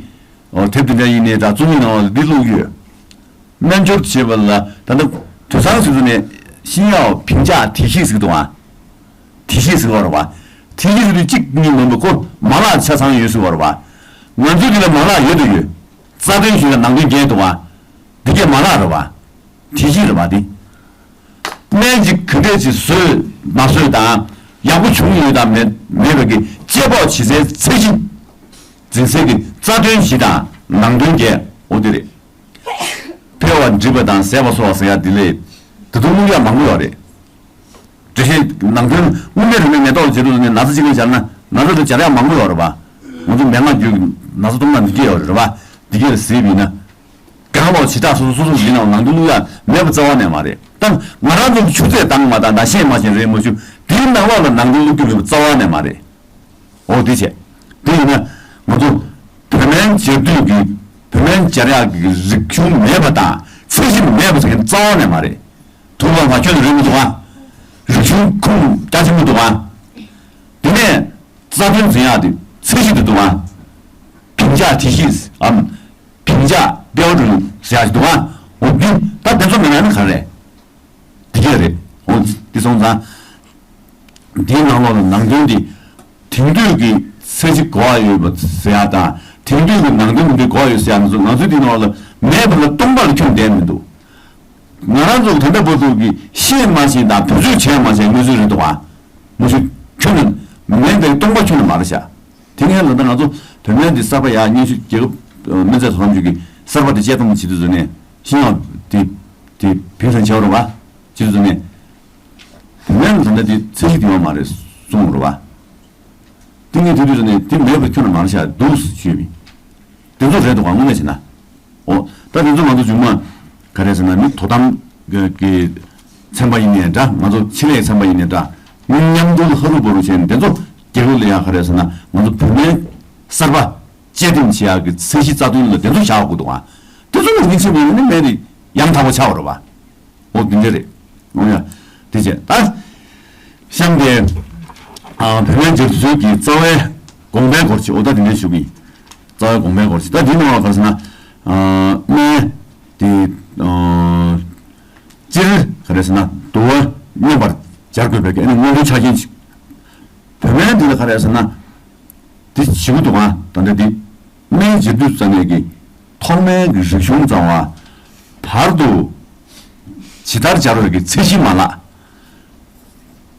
དེབ་འདི་འདྲ་ཡིན་ནའི་འདྲ། རྩོམ་ཡིག་ནང་ལ་འདི་བླུགས་ཡོད། སྨན་སྦྱོར་བྱེད་པ་ལ་ད་ལྟ་དུད་ཚང་ཟེར་དུས་ནས་新药评价体系ཟེར་གི་འདུག་ཨ། 体系ཟེར་བ་རེད་བ། 体系ཟེར་དུས་གཅིག་གཉིས་མིན་པ་ཁོ་མ་ལག་ཆ་ཚང་ཡོད་ཟེར་བ་རེད་བ། ང་ཚོའི་འདི་ལ་མ་ལག་ཡོད་དུ་ཡོད། རྩ་དོན་བཞི་དང་ནང་དོན་བརྒྱད་འདུག་བ། འདི་གས་མ་ལག་རེད་བ། 体系རེད་བ་འདི། སྨན་གཅིག་ག་འདྲས་ཅིག་བཟོས་མ་བཟོས་དང་། ཡག་པོ་བྱུང་ཡོད་དང་མེད་མེད་པའི་གི་དཔྱད་དཔོག་བྱེད་སའི་ཚད་གཞི་འཛིན་སའི་གི་རྩ་དོན་བཞི་དང་ནང་དོན་བརྒྱད། འོ་དེ་རེད། འཕེལ་བ་འགྲིབ་པ་དང་ཟད་པ་སོགས་ཟེར་ཡ་འདི་ལས་ད་དུང་དམིགས་ཡག་མང་པོ་ཡོད་རེད། འགྲེལ་བཤད་ནང་དོན་དངོས་གནས་རིན་མེད་མེ་ཏོག་ལ་བྱེད་དུས་ནས་ན་ཚ་གཅིག་ལ་སྦྱར་ན་ན་ཚ་དེ་སྦྱར་ཡག་མང་པོ་ཡོད་རེད་པ། ང་ཚོ་མན་ངག་བརྒྱུད་ཀྱི་ན་ཚ་སྟོང་ཕྲག་འདི་གས་ཡོད་རེད་པ། འདི་གས་ལ་གཟིགས་པ་ཡིན་ན། རྒན་ལགས་ཇི་ལྟར་སོ་སོ་སོ་སོ་ཡིན་ནའང་ནང་དོན་བླུག་ཡག་མེད་པ་རྩ་བ་ནས་མ་རེད། ད་ང་རང་ཚོ་ཆུ་ཚད་བཏང་མ་བཏང་དང་ཤེས་མ་ཤེས་རེད་མ་ཞུ། དེའི་ནང་ལོགས་ལ་ནང་དོན་བླུག་རྒྱུ་མེད་པ་རྩ་བ་ནས་མ་རེད། འོ་དེ་བྱས། དེ་ཡིན་ན་ང་ཚོ་བོད་སྨན་སྦྱར་དུས་ཀྱི་བོད་སྨན་སྦྱར་ཡག་གི་རིག་གཞུང་མེད་པ་དང་ཚད་གཞི་མེད་པ་ཟེར་མཁན་རྩ་བ་ནས་མ་རེད། དུག་ལ་མ་ཁྱོད་རེད་མི་འདུག་ཨ། རིག་གཞུང་ཁུངས་རྒྱ་ཆེན་པོ་འདུག་ཨ། དེ་ནས་རྩ་དོན་འཛིན་ཡག་དེ་ཚད་གཞི་དེ་འདུག་ཨ། 评价体系ཨམ། 评价标准ཟེར་ཡག་ཅིག་འདུག་ཨ། འོ་འདི་ད་དེ་ཚོ་མེད་ན་ནི་ག་རེད། འདི་གས་རེད། འོ་འདི་སོང་ཙང་། འདིའི་ནང་ལོགས་ལ་ནང་དོན་འདི་དེང་དུས་ཀྱི་ཚད་གཞི་གོ་བ་ཡོད་པ་ཟེར་ཡག་དང་དེང་དུས་ཀྱི་ནང་དོན་མི་འདུག་གོ་བ་ཡོད་ཟེར་ཡག་མི་འདུག་ང་ཚོའི་འདི་ནང་ལ་མེད་པ་ལ་སྟོང་པ་ལ་ཁྱོན་བསྡད་མི་འདུག་ང་རང་ཚོ་ད་ལྟ་བར་དུ་གི་ཤེས་མ་ཤེས་དང་བེད་སྤྱོད་བྱས་མ་བྱས་དངོས་ཚུལ་རེད་འདུག་ཨ། མ་གཞི་ཁྱོན་ནས་མེད་པའི་སྟོང་པ་ཁྱོན་ནས་མ་རེད་ཤག་དེ་ངས་ལབ་ན་ང་ཚོ་བོད་སྨན་འདི་གསར་པ་ཡག་སྙན་ཞུ་རྒྱལ་ཁབ་སྨན་རྫས་དོ་དམ་ཅུས་ཀྱི་གསར་པ་དེ་དཔྱད་རྩོམ་བྱེད་དུས་ཙམ་ནས་新药དེ་དེ་评审བྱས་པ་རེད་བ། བྱེད་དུས་ཙམ་ནས་བོད་སྨན་ལ་ད་ལྟ་དེ་ཚད་གཞི་དེ་ཡོད་མ་རེད་གསུངས་རེད་བ། དེ་ངས་དེ་དུས་ཙམ་ནས་དེ་མེད་པ་ཁྱོན་ནས་མ་རེད་ཤག་འདུག་ཞུས་པས། དེ་ཚོ་རེད་འདུག་ག་དངོས་གནས་བྱས་ན། འོ། ད་དེ་ཚོ་ང་ཚོ་མཇུག་མ། ག་རེ་ཟེར་ན་མི་དོ་དམ་གི་གི་ཚན་པ་ཡིན་ནའི་འདྲ། ང་ཚོ་ཆེད་ལས་ཚན་པ་ཡིན་ནའི་འདྲ། མཉམ་འགུལ་ཧ་རུ་བ་རུ་བྱས་ནས་དེ་ཚོ་རྒྱལ་ཁབ་ལ་ཡ་ག་རེ་ཟེར་ན་ང་ཚོ་བོད་སྨན་གསར་པ་དཔྱད་འདེམས་བྱེད་ཡག་གི་ཚད་གཞི་རྩ་དོན་ལ་དེ་ཚོ་བཞག་དགོས་འདུག་ག་དེ་ཚོ་ལ་ཡིད་ཆེས་མེད་ན་ནི་སྨན་རིགས་ཡང་དག་པ་ཆགས་པ་རེད་བ། འོ་དེ་འདྲ་རེད། འོ་ཡ། དེ་བྱས་ད། གཤམ་དེ། ཨ་བོད་སྨན་སྦྱར་ཚུལ་གྱི་རྩ་བའི་དགོངས་པའི་སྐོར་ཅིག་འོ་ད་དེ་འདྲ་ཞུ་གི་ཡིན། རྩ་བའི་དགོངས་པའི་སྐོར་ཅིག་ད་དེ་ནང་ལ་ག་རེ་ཟེར་ན། ཨ་སྨན་དེ་ཨ་སྤྱིར་ག་རེ་ཟེར་ན་དུ་བ་སྙོམས་པར་སྦྱར་དགོས་པའི་གི་ཨ་ནི་སྔོན་འགྲོའི་ཆ་རྐྱེན་ཅིག་བོད་སྨན་འདི་ལ་ག་རེ་ཟེར་ན། འདི་ཞིག་འདུག་ཨ། ད་འདི་འདི། སྨན་སྦྱར་དུས་ཙམ་ནས་ཀྱི་ཐོག་མའི་གི་རིག་གཞུང་ཙམ་བ། བར་དུ་ཇི་ལྟར་སྦྱར་བའི་གི་ཚད་གཞི་མ་ལག་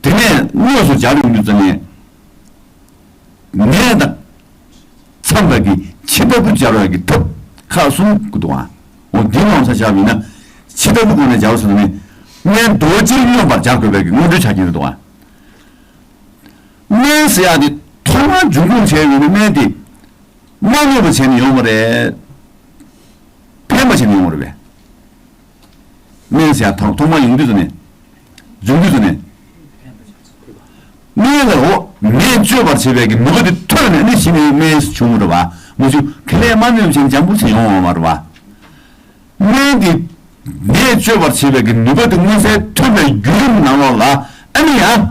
དེ་ནས་དངོས་སུ་སྦྱར་ཡོང་དུས་ཙམ་ནས་ནད་དང་འཚམ་པའི་གི་ཇི་ལྟ་བུ་སྦྱར་བའི་གི་ཐབས་ཁག་གསུམ་དགོས་འདུག་ཨ། འོ་འདི་ནང་ས་བཞག་པ་ཡིན་ན་ཇི་ལྟ་བུ་སྒོ་ནས་སྦྱར་བ་སོང་ནས་སྨན་དུ་བ་སྤྱིར་སྙོམས་པར་སྦྱར་དགོས་པའི་གི་སྔོན་འགྲོའི་ཆ་རྐྱེན་རེད་འདུག་ཨ། སྨན་ཟེར་ཡག་དེ་ཐོག་མར་འབྱུང་ཁུངས་བྱས་ཡོད་ན་སྨན་དེ་མ་སྨོས་པ་བྱས་ནས་ཡོང་བ་རེད། ཕན་པ་བྱས་ནས་ཡོང་བ་རེད་པས། སྨན་ཟེར་ཡག་ཐོག་ཐོག་མར་ཡོང་དུས་ཙམ་ནས། འབྱུང་དུས་ཙམ་ནས། སྨན་ལ་འོ་ནད་བཅོས་པར་བྱེད་པའི་གི་ནུས་པ་དེ་ཐོན་ནས་ནི་གཞི་ནས་སྨན་བྱུང་བ་རེད་པ། མ་གཞི་ག་ལས་མ་སྨོས་པ་བྱས་ནས་འཇམ་པོ་བྱས་ཡོང་བ་མ་རེད་པ། སྨན་དེ་ནད་བཅོས་པར་བྱེད་པའི་གི་ནུས་པ་དེ་མངོན་གསལ་ཐོན་པའི་བརྒྱུད་རིམ་ནང་ལོགས་ལ་ཨ་ནི་ཡང་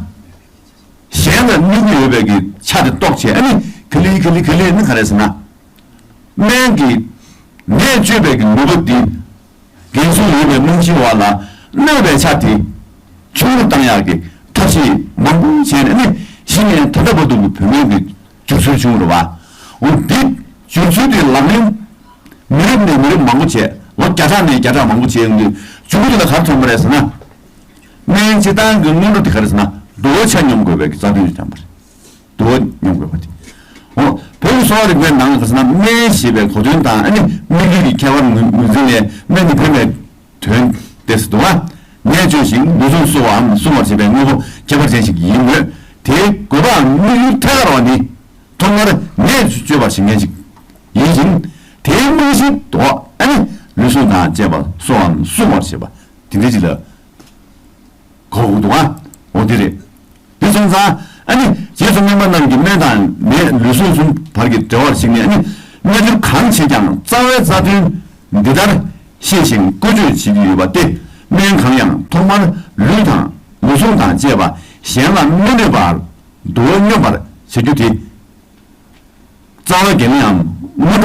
གཞན་ལ་གནོད་ཀྱི་ཡོད་པའི་གི་ཆ་དེ་རྟོགས་བྱས་ཨ་ནི་ག་ལེ་ག་ལེ་ག་ལེ་ནི་ག་རེ་ཟེར་ན། སྨན་གྱི་ནད་བཅོས་པའི་གི་ནུས་པ་དེ་འགན་སྲུང་ཡོད་པའི་རྨང་གཞིའི་འོག་ལ་གནོད་པའི་ཆ་དེ་ཆུང་རུ་བཏང་ཡག་གི་ཐབས་ཤེས་མང་པོ་བྱས་ནས་ནི་གཞི་ནས་ད་ལྟ་བར་དུ་གི་བོད་སྨན་གྱི་བསྒྱུར་ཚུལ་བྱུང་རེད་བ། འོ་འདི་བསྒྱུར་ཚུལ་དེ་ལག་ལེན་མི་རབས་ནས་མི་རབས་མང་པོ་བྱས། ལོ་བརྒྱ་ཕྲག་ནས་བརྒྱ་ཕྲག་མང་པོ་བྱས་ཡོང་དུས་མཇུག་གུ་དེ་ལ་ག་རེ་ཐོན་པ་རེད་ཟེར་ན། སྨན་སྤྱིར་བཏང་གི་སྔོན་འགྲོ་དེ་ག་རེ་ཟེར་ན་དུ་བ་ཆ་སྙོམས་དགོས་པའི་གི་རྩ་དོན་ཞིག་ཐོན་པ་རེད། དུ་བ་སྙོམས་དགོས་པ་དེ། འོ་བོད་ཀྱི་གསོ་བ་རིག་པའི་ནང་ལ་ག་རེ་ཟེར་ན་སྨན་ཞེས་པའི་གོ་དོན་དང་ཨ་ནི་སྨན་རྒྱུད་ཀྱི་ཁྱད་པར་ངོས་ངོས་འཛིན་ལས་སྨན་ནི་ཕན་པའི་དོན་ཏེ་སུ་དུ་བ། ནད་བཅོས་ཤིང་ལུས་ཟུངས་གསོ་བའམ་སྲུང་བར་བྱེད་པའི་དངོས་པོ་ཁྱད་པར་ཅན་ཞིག་ཡིན་མོད། དེའི་དགོས་པའམ་དམིགས་ཡུལ་ཐད་ཀར་བ་ནི་ཐོག་མར་ནད་བཅོས་པར་བྱེད་མཁན་ཞིག་ཡིན་ཞིང་། དེའི་རྨང་གཞི་དུ་བ་ཨ་ནི་ལུས་ཟུངས་དང་བཅས་པ་གསོ་བའམ་སྲུང་བར་བྱེད་པ་ དེ་འདྲའི་ཅིག་ལ་གོ་དགོས་འདུག་ཨ། འོ་དེ་རེད། དེ་སོང་ཙང་ཨ་ནི་རྗེས་སུ་སྨན་པ་རྣམས་ཀྱིས་སྨན་དང་ནད་ལུས་ཟུངས་གསུམ་བར་གྱི་འབྲེལ་བར་གཞིགས་ནས། ཨ་ནི་སྨན་སྦྱོར་གང་བྱེད་ཀྱང་རྩ་བའི་རྩ་དོན་འདི་ལྟར་ཤེས་ཤིང་བཀོལ་སྤྱོད་བྱེད་ཀྱི་ཡོད་པ་སྟེ། སྨན་གང་ཡང་ཐོག་མར་ལུས་དང་ལུས་ཟུངས་དང་བཅས་པ་གཞན་ལ་མི་གནོད་པར་དུ་སྙོམས་པར་བྱ་རྒྱུ་དེ། རྩ་བ་འགེངས་ནའང་དངོས་གྲུབ།